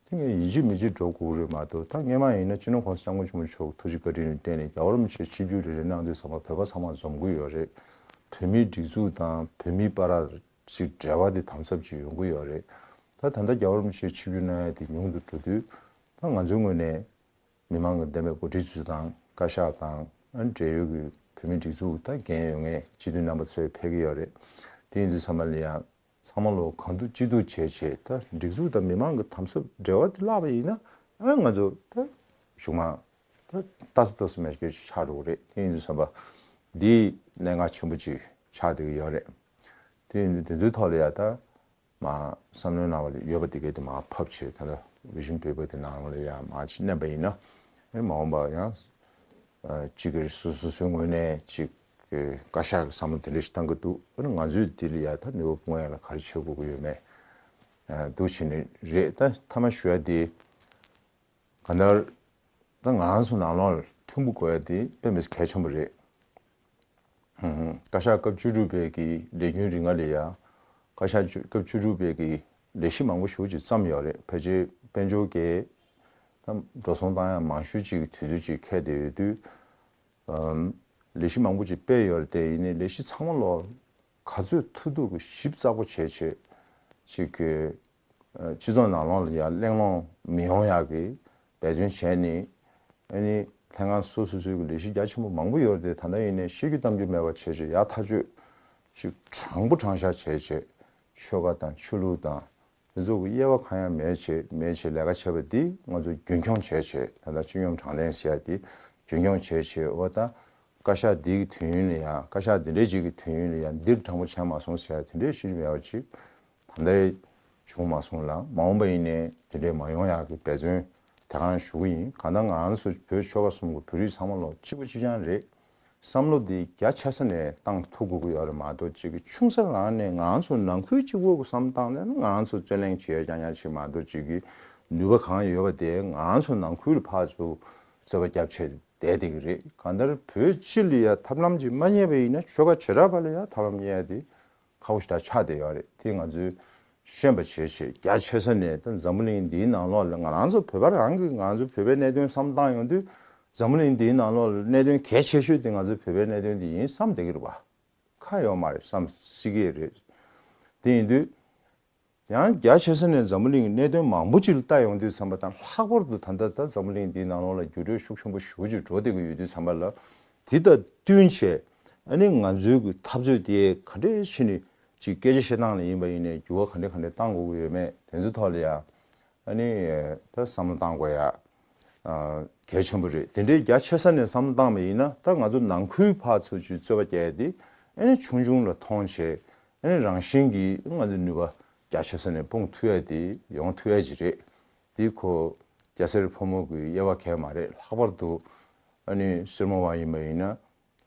དེ་ངས་ཡིན་གཅིག་མིན་གཅིག་འགྲོ་དགོས་ཀྱི་རེད་མ་གཏོགས། ད་སྔོན་མ་ཡིན་ན་སྤྱི་ནོར་༸གོང་ས་༸སྐྱབས་མགོན་ཆེན་པོ་མཆོག་གི་ཐུགས་རྗེ་བཀའ་དྲིན་ལ་བརྟེན་ནས་རྒྱལ་བ་རིན་པོ་ཆེ་ཆིབས་བསྒྱུར་རེ་རེ་གནང་དུས་ཙམ་པ་བོད་པ་ཚང་མ་འཛོམས་ཀྱི་ཡོད་རེད། བོད་མིའི་སྒྲིག་འཛུགས་དང་བོད་མིའི་བར་ཅིག་འབྲེལ་བ་དེ་དམ་ཟབ་ཅིག་ཡོང་གི་ཡོད་རེད། ད་ད་ལྟ་རྒྱལ་བ་རིན་པོ་ཆེ་ཆིབས་བསྒྱུར་གནང་ཡ་དེ་ཉུང་དུ་འགྲོ་དུས། ད་ང་ཚོའི་ངོས་ནས་མི་མང་གི་འདེམས་པའི་འགོ་ཁྲིད་ཚོ་དང་བཀའ་ཤག་དང་། ཨ་ནི་འབྲེལ་ཡོད་ཀྱི་བོད་མིའི་སྒྲིག་འཛུགས་ཀྱི་ད་འགན་ཡོད་མཁན་སྤྱི་འཐུས་རྣམ་པ་ཚོས་ཕེབས་ཀྱི་ཡོད་རེད། དེ་ཡིན་དུས་ཚང་མ་ལ་ཡང་ཚང་མ་ལོ་གང་ཐུབ་ཅི་ཐུབ་བྱས་བྱས། ད་སྒྲིག་འཛུགས་དང་མི་མང་གི་དམ་ཟབ་འབྲེལ་བ་དེ་བརླག་པ་ཡིན་ན། ཨ་ང་ཚོ་ད་གཞུག་མ་ད་ལྟ་ས་ལྟ་ས་མེད་སྐད་ཆ་ཆགས་འགྲོ་གི་རེད། དེ་ཡིན་དུས་ཙམ་པ་འདི་གནད་འགག་ཆེན་པོ་ཅིག་ཆགས་བསྡད་ཀྱི་ཡོད་རེད། དེ་ཡིན་དུས་དེ་ཚོའི་ཐོག་ལ་ཡ་ད། མ་བསམ་བློའི་ནང་ལ་ཡོད་པ་དེ་གས་དེ་མར་ཕབ་བྱས། ད་ལྟ་Vision Paper དེ་ནང་ལ་ཡང་མར་ཅིག་བསྣན་པ་ཡིན་ན། ཨེ་མ་འོངས་པ་ཡང་ཨ་གཅིག་གིས་སོ་སོ་སོའི་ངོས་ནས་ཅིག་གི་བཀའ་ཤག་གི་བསམ་བློ་དེ་འདྲ་ཞིག་བཏང་གི་འདུག་ཨ་ནི་ང་ཚོས་དེ་ལ་ཡ་ད་ནུས་པ་སྤུངས་ཡ་ལ་ག་རེ་བྱེད་དགོས་ཀྱི་ཡོད་མེད་ཨ་འདུག་བྱས་ནས་རེད། ད་མཐའ་མ་ཞུ་ཡ་དེ། གང་ལྟར་ད་ང་རང་ཚོ་ནང་ལོགས་ལ་མཐུན་པོ་དགོས་ཡ་དེ་དཔེ་མི་སྲིད་གལ་ཆེན་པོ་རེད། ཧུམ་ཧུམ། བཀའ་ཤག་སྐབས་བཅུ་དྲུག་པའི་གི་ལས་རྒྱུན་རིམ་ལྔ་ལ་ཡ། བཀའ་ཤག་བཅུ་སྐབས་བཅུ་དྲུག་པའི་གི་ལས་གཞི་མང་པོ་ཞེ་པོ་ཅིག་བརྩམས་ཡོད་རེད། ཕལ་ཆེར་དཔལ་འབྱོར་གྱི་ད་འགྲོ་སོང་བཏང་ཡ་མང་ཤོས་ཅིག་གི་དུས་ཚོད་ཅིག་འཁེལ་བསྡད་ཡོད་དུས། ཨམ། ལས་གཞི་མང་པོ་ཅིག་སྤེལ་ཡོད་རེད་དེ། ཡིན་ནའི་ལས་གཞི་ཚང་མ་ལོ་ག་ཚོད་ཐུབ་ཐུབ་ཀྱི་ཞིབ་ཚགས་པོ་བྱས་བྱས་ཅིག་གི་ཨ་སྤྱི་ཚོགས་ནང་ལོགས་ལ་ཡ་གླེང་སློང་མི་ཡོང་ཡག་གི་འབད་བརྩོན་བྱས་ནས། ཨ་ནི་ལྷན་ཁང་སོ་སོ་སོའི་གི་ལས་གཞི་རྒྱ་ཆེན་པོ་མང་པོ་ཡོད་རེད་དེ། ད་ལྟ་ཡིན་ནའི་བཤད་རྒྱུ་གཏམ་རྒྱུད་མེད་པ་བྱས་བྱས་ཡག་ཐག་ཆོད་ཅིག་དྲང་པོ་དྲང་བཞག་བྱས་བྱས། ཆོལ་ཁ་དང་ཆོས་ལུགས་དང་དེ་ཚོ་གི་དབྱེ་བ་གང་ཡང་མེད་བྱས་མེད་བྱས་ལས་ཀ་བྱས་པ་འདི་ང་ཚོ་རྒྱུན་འཁྱོངས་བྱས་བྱས། ད་ལྟ་སྤྱི་སྙོམས་དྲང་བདེན་ཟེར་ཡ་འདི་རྒྱུན་འཁྱོངས་བྱས་བྱས། འོ་ད་བཀའ་ཤག་འདི་གི་དུས་ཡུན་ལ་ཡ། བཀའ་ཤག་འདི་འདྲའི་ཅིག་གི་དུས་ཡུན་ལ་ཡ་འདིར་དྲང་པོ་བྱས་མ་སོང་ཟེར་ཡ་དེ་འདྲའི་བཤད་རྒྱུ་མེད་པ་ཅིག་ད་ལྟ་བྱུང་མ་སོང་ལ། མ་འོངས་པ་ཡིན་ནའི་དེ་འདྲའི་མ་ཡོང་ཡག་གི་འབད་བརྩོན་དེ་གང་ཞུ་གི་ཡིན། གང་ལྟར་ང་རང་ཚོ་བོད་ཆོལ་ཁ་གསུམ་གི་བོད་རིགས་ཚང་མ་ལོ་གཅིག་པ་གཅིག་རྐྱང་རེད། བསམ་བློ་འདི་རྒྱ་ཆེ་ས་ནས་བཏང་ཐུབ་དགོས་ཀྱི་ཡོད་རེད་མ་གཏོགས། གཅིག་གི་ཆུང་ས་རང་ནས་ང་རང་ཚོ་ནང་ཁུལ་གཅིག་པོ་གི་བསམ་བློ་བཏང་ནས་ང་རང་ཚོ་རྩོད་གླེང་བྱེད་ཡ་རྐྱང་རྐྱང་ཞིག་མ་གཏོགས། གཅིག་གི་ནུས་པ་གང་ཡོད་པ་དེ་ང་རང་ཚོ་ནང་ཁུལ་ལ་ཕར་ཚུར་རྩོད་པ་རྒྱབ་བྱས་བསྡད་བསྡད་ཀྱི་རེད། གང་ལྟར་བོད་སྤྱི་ལ་ཡ་ཐབས་ལམ་ཅིག་མ་རྙེད་པ་ཡིན་ན་ཆོལ་ཁ་བྱེ་བྲག་པ་ལ་ཡ་ཐབས་ལམ་རྙེད་ཡ་དེ་ཁག་པོ་ཞེ་དྲག་ཆགས་བསྡད་ཡོད་རེད། དེ་ང་ཚོས་ཤེས་པ་བྱས་བྱས། རྒྱ་ཆེ་ས་ནས་ད་འཛམ་བུ་གླིང་འདིའི་ནང་ལོགས་ལ་ང་རང་ཚོ་བོད་པ་རང་གིས་ང་ཚོ་བོད་པའི་གནད་དོན་བསམ་བློ་བཏང་ཡོང་དུས། འཛམ་བུ་གླིང་འདིའི་ནང་ལོགས་ལ་གནད་དོན་གལ་ཆེ་ཤོས་དེ་ང་ཚོའི་བོད་པའི་གནད་དོན་དེ་ཡིན་བསམ་བསྡད་ཀྱི་རེད་པ། ཁ་ཡོད་མ་རེད། བསམ་སྲིད་ཀྱི་རེད། དེ་ཡིན་དུས་ཡང་རྒྱ་ཆེ་ས་ནས་འཛམ་བུ་གླིང་གི་གནད་དོན་མང་པོ་ཅིག་ལ་ལྟ་ཡོང་དུས་ཙམ་པ་དང་། ལྷག་པར་དུ་ད་ལྟ་ད་འཛམ་བུ་གླིང་འདིའི་ནང་ལོགས་ལ་འགྱུར་འགྲོས་ཤུགས་ཆེན་པོ་ཞེ་པོ་ཅིག་འགྲོ་བསྡད་ཀྱི་ཡོད་དུས་ཙམ་པ་ལ། དེ་དང་བསྟུན་བྱས་ཨ་ནི་ང་ཚོའི་གི་འཐབ་རྩོད་དེ་ག་འདྲས་བྱས་ནས་ཅིག་སྐད་ཆ་བཤད་སྟངས་ལ་ཡིན་པ་ཡིན་ནའི་འགྱུར་བ་ག་འདྲས་ག་འདྲས་བཏང་དགོས་ཀྱི་ཡོད་མེད་དེ་ཚོའི་ཐོག་ལ་ཡ། ཨ་ནི་ད་བསམ་བློ་བཏང་དགོས་ཡ་ཨ་གལ་ཆེན་པོ་རེད། དེ་འདྲའི་རྒྱ་ཆེ་ས་ནས་བསམ་བློ་བཏང་བ་ཡིན་ན། ད་ང་ཚོ་ནང་ཁུལ་ཕར་ཚུར་ཅིག་རྩོད་པ་རྒྱག་ཡ་དེ་ཨ་ནི་ཆུང་ཆུང་ལ་མཐོང་བྱས། ཨ་ནི་རང་བཞིན་གྱིས་ང་ཚོ་ནུས་པ་རྒྱ་ཆེ་ས་ནས་སྤུངས་ཐུབ་ཡ་དེ་ཡོང་ཐུབ་ཡ་ཅིག་རེད། དེ་ཁོ་སྐྱ་སེར་ཕོ་མོ་གི་དབྱེ་བ་གང་ཡང་མ་རེད། ལྷག་པར་དུ་ཨ་ནི་སེར་མོ་བ་ཡིན་པ་ཡིན་ན།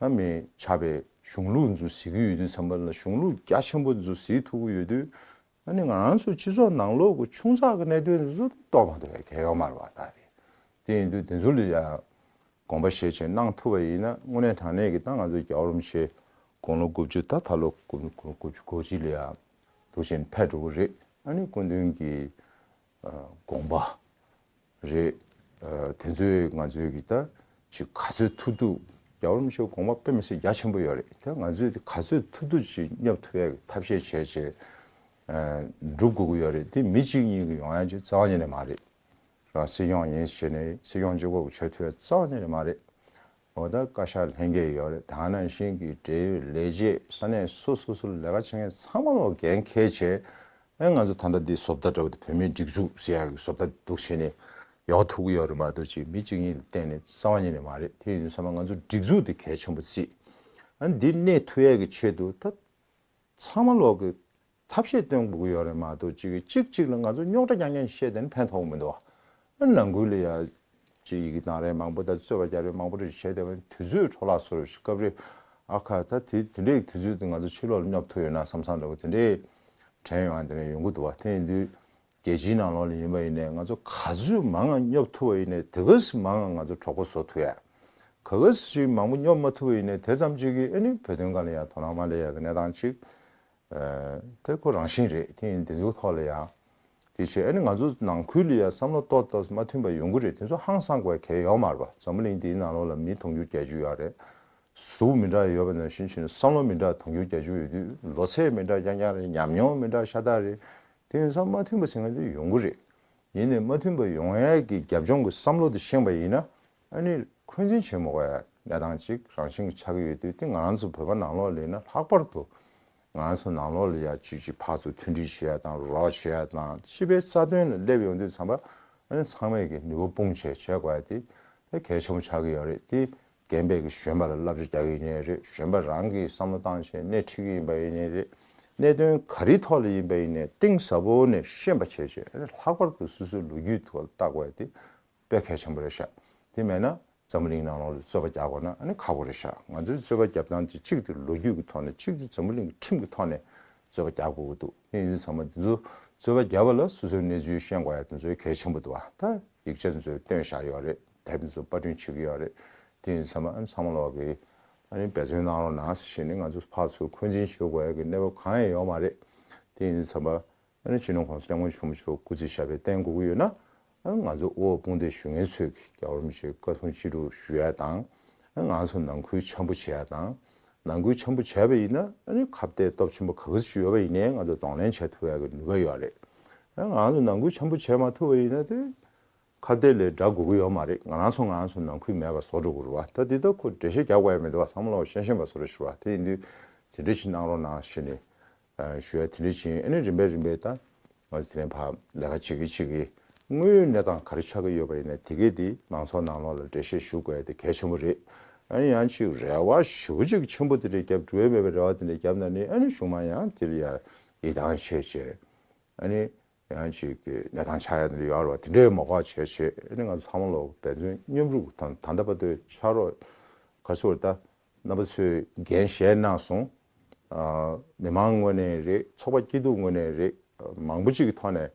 ད་མི་ཆགས་པའི་གཞུང་ལུགས་ཚོ་གཟིགས་ཀྱི་ཡོད་དུས་ཙམ་པ་ལ། གཞུང་ལུགས་རྒྱ་ཆེན་པོ་ཚོ་གཟིགས་ཐུབ་ཀྱི་ཡོད་དུས། ཨ་ནི་ང་རང་ཚོ་སྤྱི་ཚོགས་ནང་ལོགས་ཀྱི་ཆུང་ཙག་གི་གནད་དོན་ཚོ་རྟོགས་མ་ཐུབ་པའི་གལ་ཡོད་མ་རེད་པ། ད་དེ་དེ་ཡིན་དུས་དེ་ཚོ་ལ་ཡང་དགོངས་པ་བཞེས་བྱས་གནང་ཐུབ་པ་ཡིན་ན། དངོས་གནས་དྲང་གནས་ཀྱི་ད་ང་ཚོ་རྒྱལ་བ་རིན་པོ་ཆེ་དགུང་ལོ་དགུ་བཅུ། ད་ད་ལོ་དགུང་ལོ་དགུ་བཅུ་གོ་གཅིག་ལ་ཡང་འདུག་བཞིན་ཕེབས་འགྲོ་གི་རེད། ཨ་ནི་སྐུ་མདུན་གྱི་ཨ་དགོངས་པ་རེད། ཨ་དེ་ཚོས་ང་ཚོའི་གི་ད་ཅིག་ག་ཚོད་ཐུབ་ཐུབ། རྒྱལ་བ་རིན་པོ་ཆེའི་དགོངས་པ་དཔེ་མི་སྲིད་རྒྱ་ཆེན་པོ་ཡོད་རེད། དེ་ང་ཚོས་དེ་ག་ཚོད་ཐུབ་ཐུབ་ཅིག་སྙོབ་ཐུབ་ཡག་གི་ཐབས་ཤེས་བྱས་བྱས་ཨ་སྒྲུབ་དགོས་ཀྱི་ཡོད་རེད། དེ་མི་གཅིག་གཉིས་ཀྱི་ཡོང་ཡག་ཅིག་རྩ་བ་ཉིད་ནས་མ་རེད། རང་སྲིད་སྐྱོང་ཡིན་ཟེར་ནས་སྲིད་སྐྱོང་གཅིག་པོ་གིས་བྱེད་ཐུབ་ཡག་རྩ་བ་ཉིད་ནས་མ་རེད། འོ་ད་བཀའ་ཤག་ལྷན་རྒྱས་ཡོད་རེད། དེ་ནང་བཞིན་གྱི་འབྲེལ་ཡོད་ལས་བྱེད་ས་གནས་སོ་སོ་སོ་ལ་ལས་ཀ་བྱེད་མཁན་ཚང་མ་ལོག་འགན་འཁྱེར་བྱས། ཨེ་ང་ཚོ་ད་ལྟ་འདི་བཟོ་ལྟ་འདྲ་བོ་དེ་བོད་མིའི་སྒྲིག་འཛུགས་ཟེར་ཡག་གི་བཟོ་ལྟ་འདུག་བྱས་ནས་ཡག་ཐུབ་ཀྱི་ཡོད་རེད་མ་གཏོགས། ཅིག་མི་གཅིག་གཉིས་ལ་བརྟེན་ནས་རྩ་བ་ཉིད་ནས་མ་རེད། དེ་ཡིན་དུས་ཙམ་པ་ང་ཚོ་སྒྲིག་འཛུགས་དེ་གལ་ཆེན་པོ་བརྩིས། ཨ་འདི་གནས་ཐུབ་ཡག་གི་ཆེད་དུ་ད་ཚང་མ་ལོག་གི་ཐབས་ཤེས་སྟོན་དགོས་ཀྱི་ཡོད་རེད་མ་གཏོགས། གཅིག་གིས་གཅིག་གཅིག་ལ་ང་ཚོ་རྙོག་དྲ་རྐྱང་རྐྱང་བཤད་དེ་ནི་ཕན་ཐོགས་མི་འདུག་བ། ནང་ཁུལ་ལ་ཡ་ཅིག་ཡི་གེ་བཏང་རེས་མང་པོ་དང་རྩོད་པ་རྒྱག་རེས་མང་པོ་རེ་བྱས་བསྡད་པ་ནི་དུས་ཚོད་འཕྲོ་བརླག་བཟོ་འདྲ་ཞིག་སྐབས་རེ། ཨ་ཁ་ད་དེ་དེ་འདྲའི་དུས་ཚོད་དེ་ང་ཚོ་ཕྱི་ལོགས་ལ་སྙོབ་ཐུབ་ཡོད་ན་བསམ་བསམ་འདྲ་བོ་དེ་འདྲའི་དྲན་ཡོང་། དེ་འདྲ་ཡོང་གི་འདུག་བ། དེ་ཡིན་དུས་རྒྱལ་སྤྱིའི་ནང་ལོགས་ལ་ཡིན་པ་ཡིན་ནའི་ང་ཚོ་ག་ཚོད་མང་ང་སྙོབ་ཐུབ་པ་ཡིན་ནའི་དེ་ག་ཚོད་མང་ང་ང་ཚོ་གྲོགས་པོ་བཟོ་ཐུབ་ཡ། ག་ག་ཚོད་མང་པོ་སྙོབ་མ་ཐུབ་པ་ཡིན་ནའི་དེ་ཙམ་ཅིག་གིས་ཨ་ནི་བོད་དོན་སྒང་ལ་ཡ་དོ་སྣང་མ་སླེབས་ཡ་གི་གནས་སྟངས་ཅིག་ཨ་དེ་ཁོ་རང་བཞིན་རེད། དེ་ཡིན་དེ་ཚོའི་ཐོག་ལ་ཡང་དེ་བྱས། ཨ་ནི་ང་ཚོ་ནང་ཁུལ་ལ་ཡང་བསམ་བློ་ཏོག་ཏོག་མ་མཐུན་པ་ཡོང་གི་རེད། དེ་ཚོ་ཧང་སང་དགོས་གལ་ཡོད་མ་རེད་པ། འཛམ་བུ་གླིང་འདིའི་ནང་ལོགས་ལ་མི་དུང་ཕྱུར་བརྒྱད་ཅུ་ཡོད་རེད། གཟུགས་མི་འདྲ་ཡོད་པ་ནང་བཞིན་བྱས་ནས་བསམ་བློ་མི་འདྲ་དུང་ཕྱུར་བརྒྱད་ཅུ་ཡོད་དུས། ལོ་ཚད་མི་འདྲ་རྐྱང་རྐྱང་རེད། ཉམས་མྱོང་མི་འདྲ་ཤ་སྟག་རེད། དེ་ཡིན་ཙང་མ་མཐུན་པ་ཟེར་མཁན་དེ་ཡོང་གི་རེད། ཡིན་ནའི་མ་མཐུན་པ་ཡོང་ཡས་ཀྱི་རྒྱབ་ལྗོངས་ཀྱི་བསམ་བློ་དེ་ཤེས་པ་ཡིན་ན། ཨ་ནི་འཁོན་འཛིན་བྱེད་མི་དགོས་ཡ་གནས་སྟངས་ཅིག་རང་བཞིན་གྱིས་ཆགས་ཀྱི་ཡོད་དུས། དེ་ང་རང་ཚོ་བོད་པ་ནང་ལོགས་ལ་ཡིན་ན་ལྷག་པར་དུ་ང་རང་ཚོ་ནང་ལོགས་ལ་ཡ་ཅིག་ཅིག་ཕར་ཚུར་མཐུན་སྒྲིལ་བྱེད་ཡ་དང་། རོགས་བྱེད་ཡ་དང་། སྤྱི་པའི་རྩ་དོན་ལ་སླེབས་ཡོང་དུས་ཙམ་པ། ཨ་ནི་ཚང་མས་ཀྱི་ནུས་པ་སྤུངས་བྱས་བྱེད་དགོས་ཡ་དེ་དེ་གལ་ཆེན་པོ་ཆགས་ཀྱི་ཡོད་རེད། དེ་རྒན་པས་ཀྱི་གཞོན་པ་ལ་བསླབ་བྱ་རྒྱག་གི་ཡིན་ནའི་རེད། གཞོན་པ་རང་གིས་བསམ་བློ་བཏང་བྱས་སྣེ་ཁྲིད་ཀྱི་ཡིན་པ་ཡིན་ནའི་རེད། གནད་དོན་ག་རེའི་ཐོག་ལ་ཡིན་པ་ཡིན་ནའི་གཏིང་ཟབ་པོ་ནས་ཤེས་པ་བྱས་བྱས། ཨ་ནི་ལྷག་པར་དུ་སོ་སོའི་ལོ་རྒྱུས་ཐོག་ལ་བལྟ་དགོས་ཡ་དེ་དཔེ་གལ་ཆེན་པོ་རེད་ཤག་དེ་མེད་ན་འཛམ་བུ་གླིང་ནང་ལོགས་ལ་རྩོད་པ་རྒྱག་དགོས་ན་ཨ་ནི་ཁག་པོ་རེད་ཤག་ང་ཚོའི་རྩོད་པ་རྒྱབ་སྟངས་དེ་གཅིག་དེ་ལོ་རྒྱུས་ཀྱི་ཐོག་ནས། གཅིག་དེ་འཛམ་བུ་གླིང་གི་ཁྲིམས་ཀྱི་ཐོག་ནས་རྩོད་པ་རྒྱག་དགོས་ཀྱི་འདུག་དེ་ཡིན་དུས་ཚང་མ་དེ་ཚོ་རྩོད་པ་རྒྱབ་པ་ལ་སོ་སོའི་གནས་ཚུལ་ཤེས་དགོས་ཡ་དེ་ཚོ་གལ་ཆེན་པོ་འདུག་བ། ད་ཡིག་ཆ་དེ་ཚོ་བཏོན་བཞག་ཡོད་རེད། དེབ་དེ་ཚོ་པར་སྐྲུན་བྱེད་ཀྱི་ཡོད་རེད། དེ་ཡིན་དུས་ཚང་མ་ཨ་ནི་ཚང་མ་ལོག་གིས་ཨ་ནི་འབད་བརྩོན་གནང་རོགས་གནང་ཟེར་ནས། ང་ཚོ་ཕར་ཚུར་འཁོན་འཛིན་བྱེད་དགོས་ཡ་གི་གནས་བབ་གང་ཡང་ཡོད་མ་རེད། དེ་ཡིན་དུས་ཚང་མ་ཨ་ནི་སྤྱི་ནོར་༸གོང་ས་༸སྐྱབས་མགོན་ཆེན་པོ་མཆོག་སྐུ་ཚེ་ཞབས་པད་བརྟན་དགོས་ཀྱི་ཡོད་ན། ཨ་ནི་ང་ཚོ་དབུ་འོག་དཔུང་སྡེ་ཞུ་མཁན་ཚོས་ཀྱི་རྒྱལ་བ་རིན་པོ་ཆེའི་བཀའ་གསུང་ཅི་སྒྲུབ་ཞུ་ཡ་དང་། ཨ་ནི་ང་ཚོ་ནང་ཁུལ་འཆམ་པོ་བྱེད་ཡ་དང་། ནང་ཁུལ་འཆམ་པོ་བྱས་པ་ཡིན་ན་ཨ་ནི་ཁ་གཏད་སྟོབས་ཆེན་པོ་ག་ག་ཞིག་ཡོད་པ་ཡིན་ནའི་ང་ཚོ་གདོང་ལེན་བྱེད་ཐུབ་ཡ་གི་ནུས་པ་ཡོད་རེད། ཨ་ནི་ང་ཚོ་ནང་ཁུལ་འཆམ་པོ་བྱེད་མ་ཐུབ་པ་ཡིན་ན་དེ་ཁ་གཏད་ལས་འདྲ་དགོས་ཀྱི་ཡོད་མ་རེད། ང་རང་ཚོ་ང་རང་ཚོ་ནང་ཁུལ་མེད་པ་བཟོ་འགྲོ་གི་རེད་བ། ད་འདི་ད་ཁོ་འགྲེལ་བཤད་རྒྱག་དགོས་ཡ་མི་འདུག་བ། ཚང་མ་ལོག་ཤེས་ཤེས་པ་བཟོ་འདྲ་ཞིག་རེད་བ། དེ་ཡིན་དུས་དེ་འདྲ་ཞིག་གནང་རོགས་གནང་ཞེས་ནས་ཞུ་ཡ་དེ་འདྲ་ཞིག་ཡིན། ཨ་ནི་རིམ་པས་རིམ་པས་ད་ང་ཚོ་དེ་རིང་ཕར་ལས་ཀ་བྱེད་ཀྱི་བྱེད་ཀྱི་དངོས་ཡོད་གནས་སྟངས་ག་རེ་ཆགས་ཀྱི་ཡོད་པ་ཡིན་ན་དེ་གས་དེ་མང་ཚོགས་ནང་ལོགས་ལ་འགྲེལ་བཤད་ཞུ་དགོས་ཡ་དེ་གལ་ཆེན་པོ་རེད། ཨ་ནི་ཡང་ཅིག་རེ་བ་ཞེ་པོ་ཅིག་ཆེན་པོ་དེ་འདྲ་བརྒྱབ། འགྲུབ་ཡ་མེད་པའི་རེ་བ་དེ་འདྲ་བརྒྱབ་ན་ནི་ཨ་ནི་གཞུག་མ་ཡང་དེ་ལ་ཡ་ཡིད་ཐང་ཆད་བྱས། ཨ་ནི་ཡང་ཅིག་གི་གནས་སྟངས་ཆགས་ཡ་དེ་འདྲ་ཡོད་རེད་བ། དེ་འདྲའི་མ་དགོས་བྱས་བྱས། ཨ་ནི་ང་ཚོ་ཚང་མ་ལོག་འབད་བརྩོན་མཉམ་རུབ་དང་། ད་ལྟ་བར་དུ་ཕྱག་རོགས་ག་ཚོད་ད་རྣམ་པ་ཚོས་འགན་བཞེས་གནང་སོང་། ཨ་མི་མང་ངོས་ནས་རེད། ཚོགས་པ་སྐྱིད་སྡུག་ངོས་ནས་རེད། མང་པོ་ཅིག་གི་ཐོག་ནས་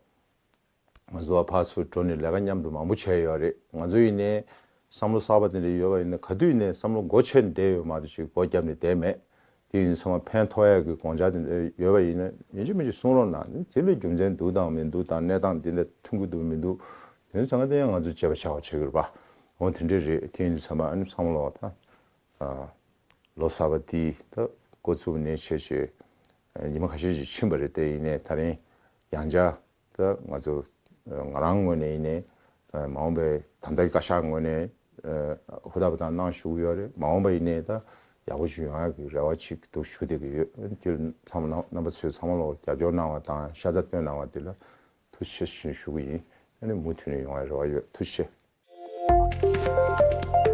ང་ཚོ་ཕར་ཚུར་འགྲོ་ནས་ལས་ཀ་མཉམ་དུ་མང་པོ་བྱས་ཡོད་རེད། ང་ཚོ་ཡིན་ནའི་བསམ་བློ་གསར་པ་དེ་འདྲ་ཡོད་པ་ཡིན་ན་ག་དུས་ནས་བསམ་བློ་སྒོ་ཕྱེ་ནས་བསྡད་ཡོད་མ་གཏོགས་ཅིག་སྒོ་བརྒྱབ་ནས་བསྡད་མེད། དེ་ཡིན་ཙང་ཕན་ཐོགས་ཡག་གི་དགོངས་འཆར་དེ་འདྲ་ཡོད་པ་ཡིན་ན་ཡིན་གཅིག་མིན་གཅིག་གསུང་རོགས་གནང་། དེ་ལ་རྒྱུ་མཚན་འདུག་དང་མི་འདུག་དང་། གནས་སྟངས་འདི་འདྲ་མཐུན་གྱི་འདུག་མི་འདུག་དེ་ཚོ་ཚང་མ་དེ་ཡང་ང་ཚོ་བྱེད་པ་བྱ་བ་བྱེད་ཀྱི་རེད་པ། འོ་དེ་འདྲ་རེད། དེ་ཡིན་ཙང་ཨ་ནི་ཚང་མ་ལོག་ད། ཨ་ལོ་གསར་པ་འདི་ད་འགོ་བཙུགས་ནས་བྱས་བྱས་ཉི་མ་ཁ་ཤས་ཤིག་ཕྱིན་པ་རེད་དེ། ཡིན་ནའི་ད་རིང་ཡང་བསྐྱར་ད་ང་ཚོ་ང་རང་ངོས་ནས་ཡིན་ནའི་མ་འོངས་པའི་ད་ལྟའི་བཀའ་ཤག་ངོས་ནས་ཧུར་ཐག་པ་དང་གནང་ཞུ་གི་ཡོད་རེད། མ་འོངས་པ་ཡིན་ནའི་ད་ཡག་པོ་ཞིག་ཡོང་ཡག་གི་རེ་བ་ཅིག་འདུག་ཞུ་བསྡད་ཀྱི་ཡོད། དེ་ཚང་མ་རྣམ་པ་ཚོས་ཚང་མ་ལོག་རྒྱབ་སྐྱོར་གནང་བ་དང་ཤ་ཚ་བཏོན་གནང་བ་དེ་ལ་ཐུགས་རྗེ་ཆེ་ཞུ་གི་ཡིན། ཨ་ནི་མུ་མཐུད་ནས་ཡོང་བའི་རེ་བ་ཡོད། ཐུགས་རྗེ་ཆེ།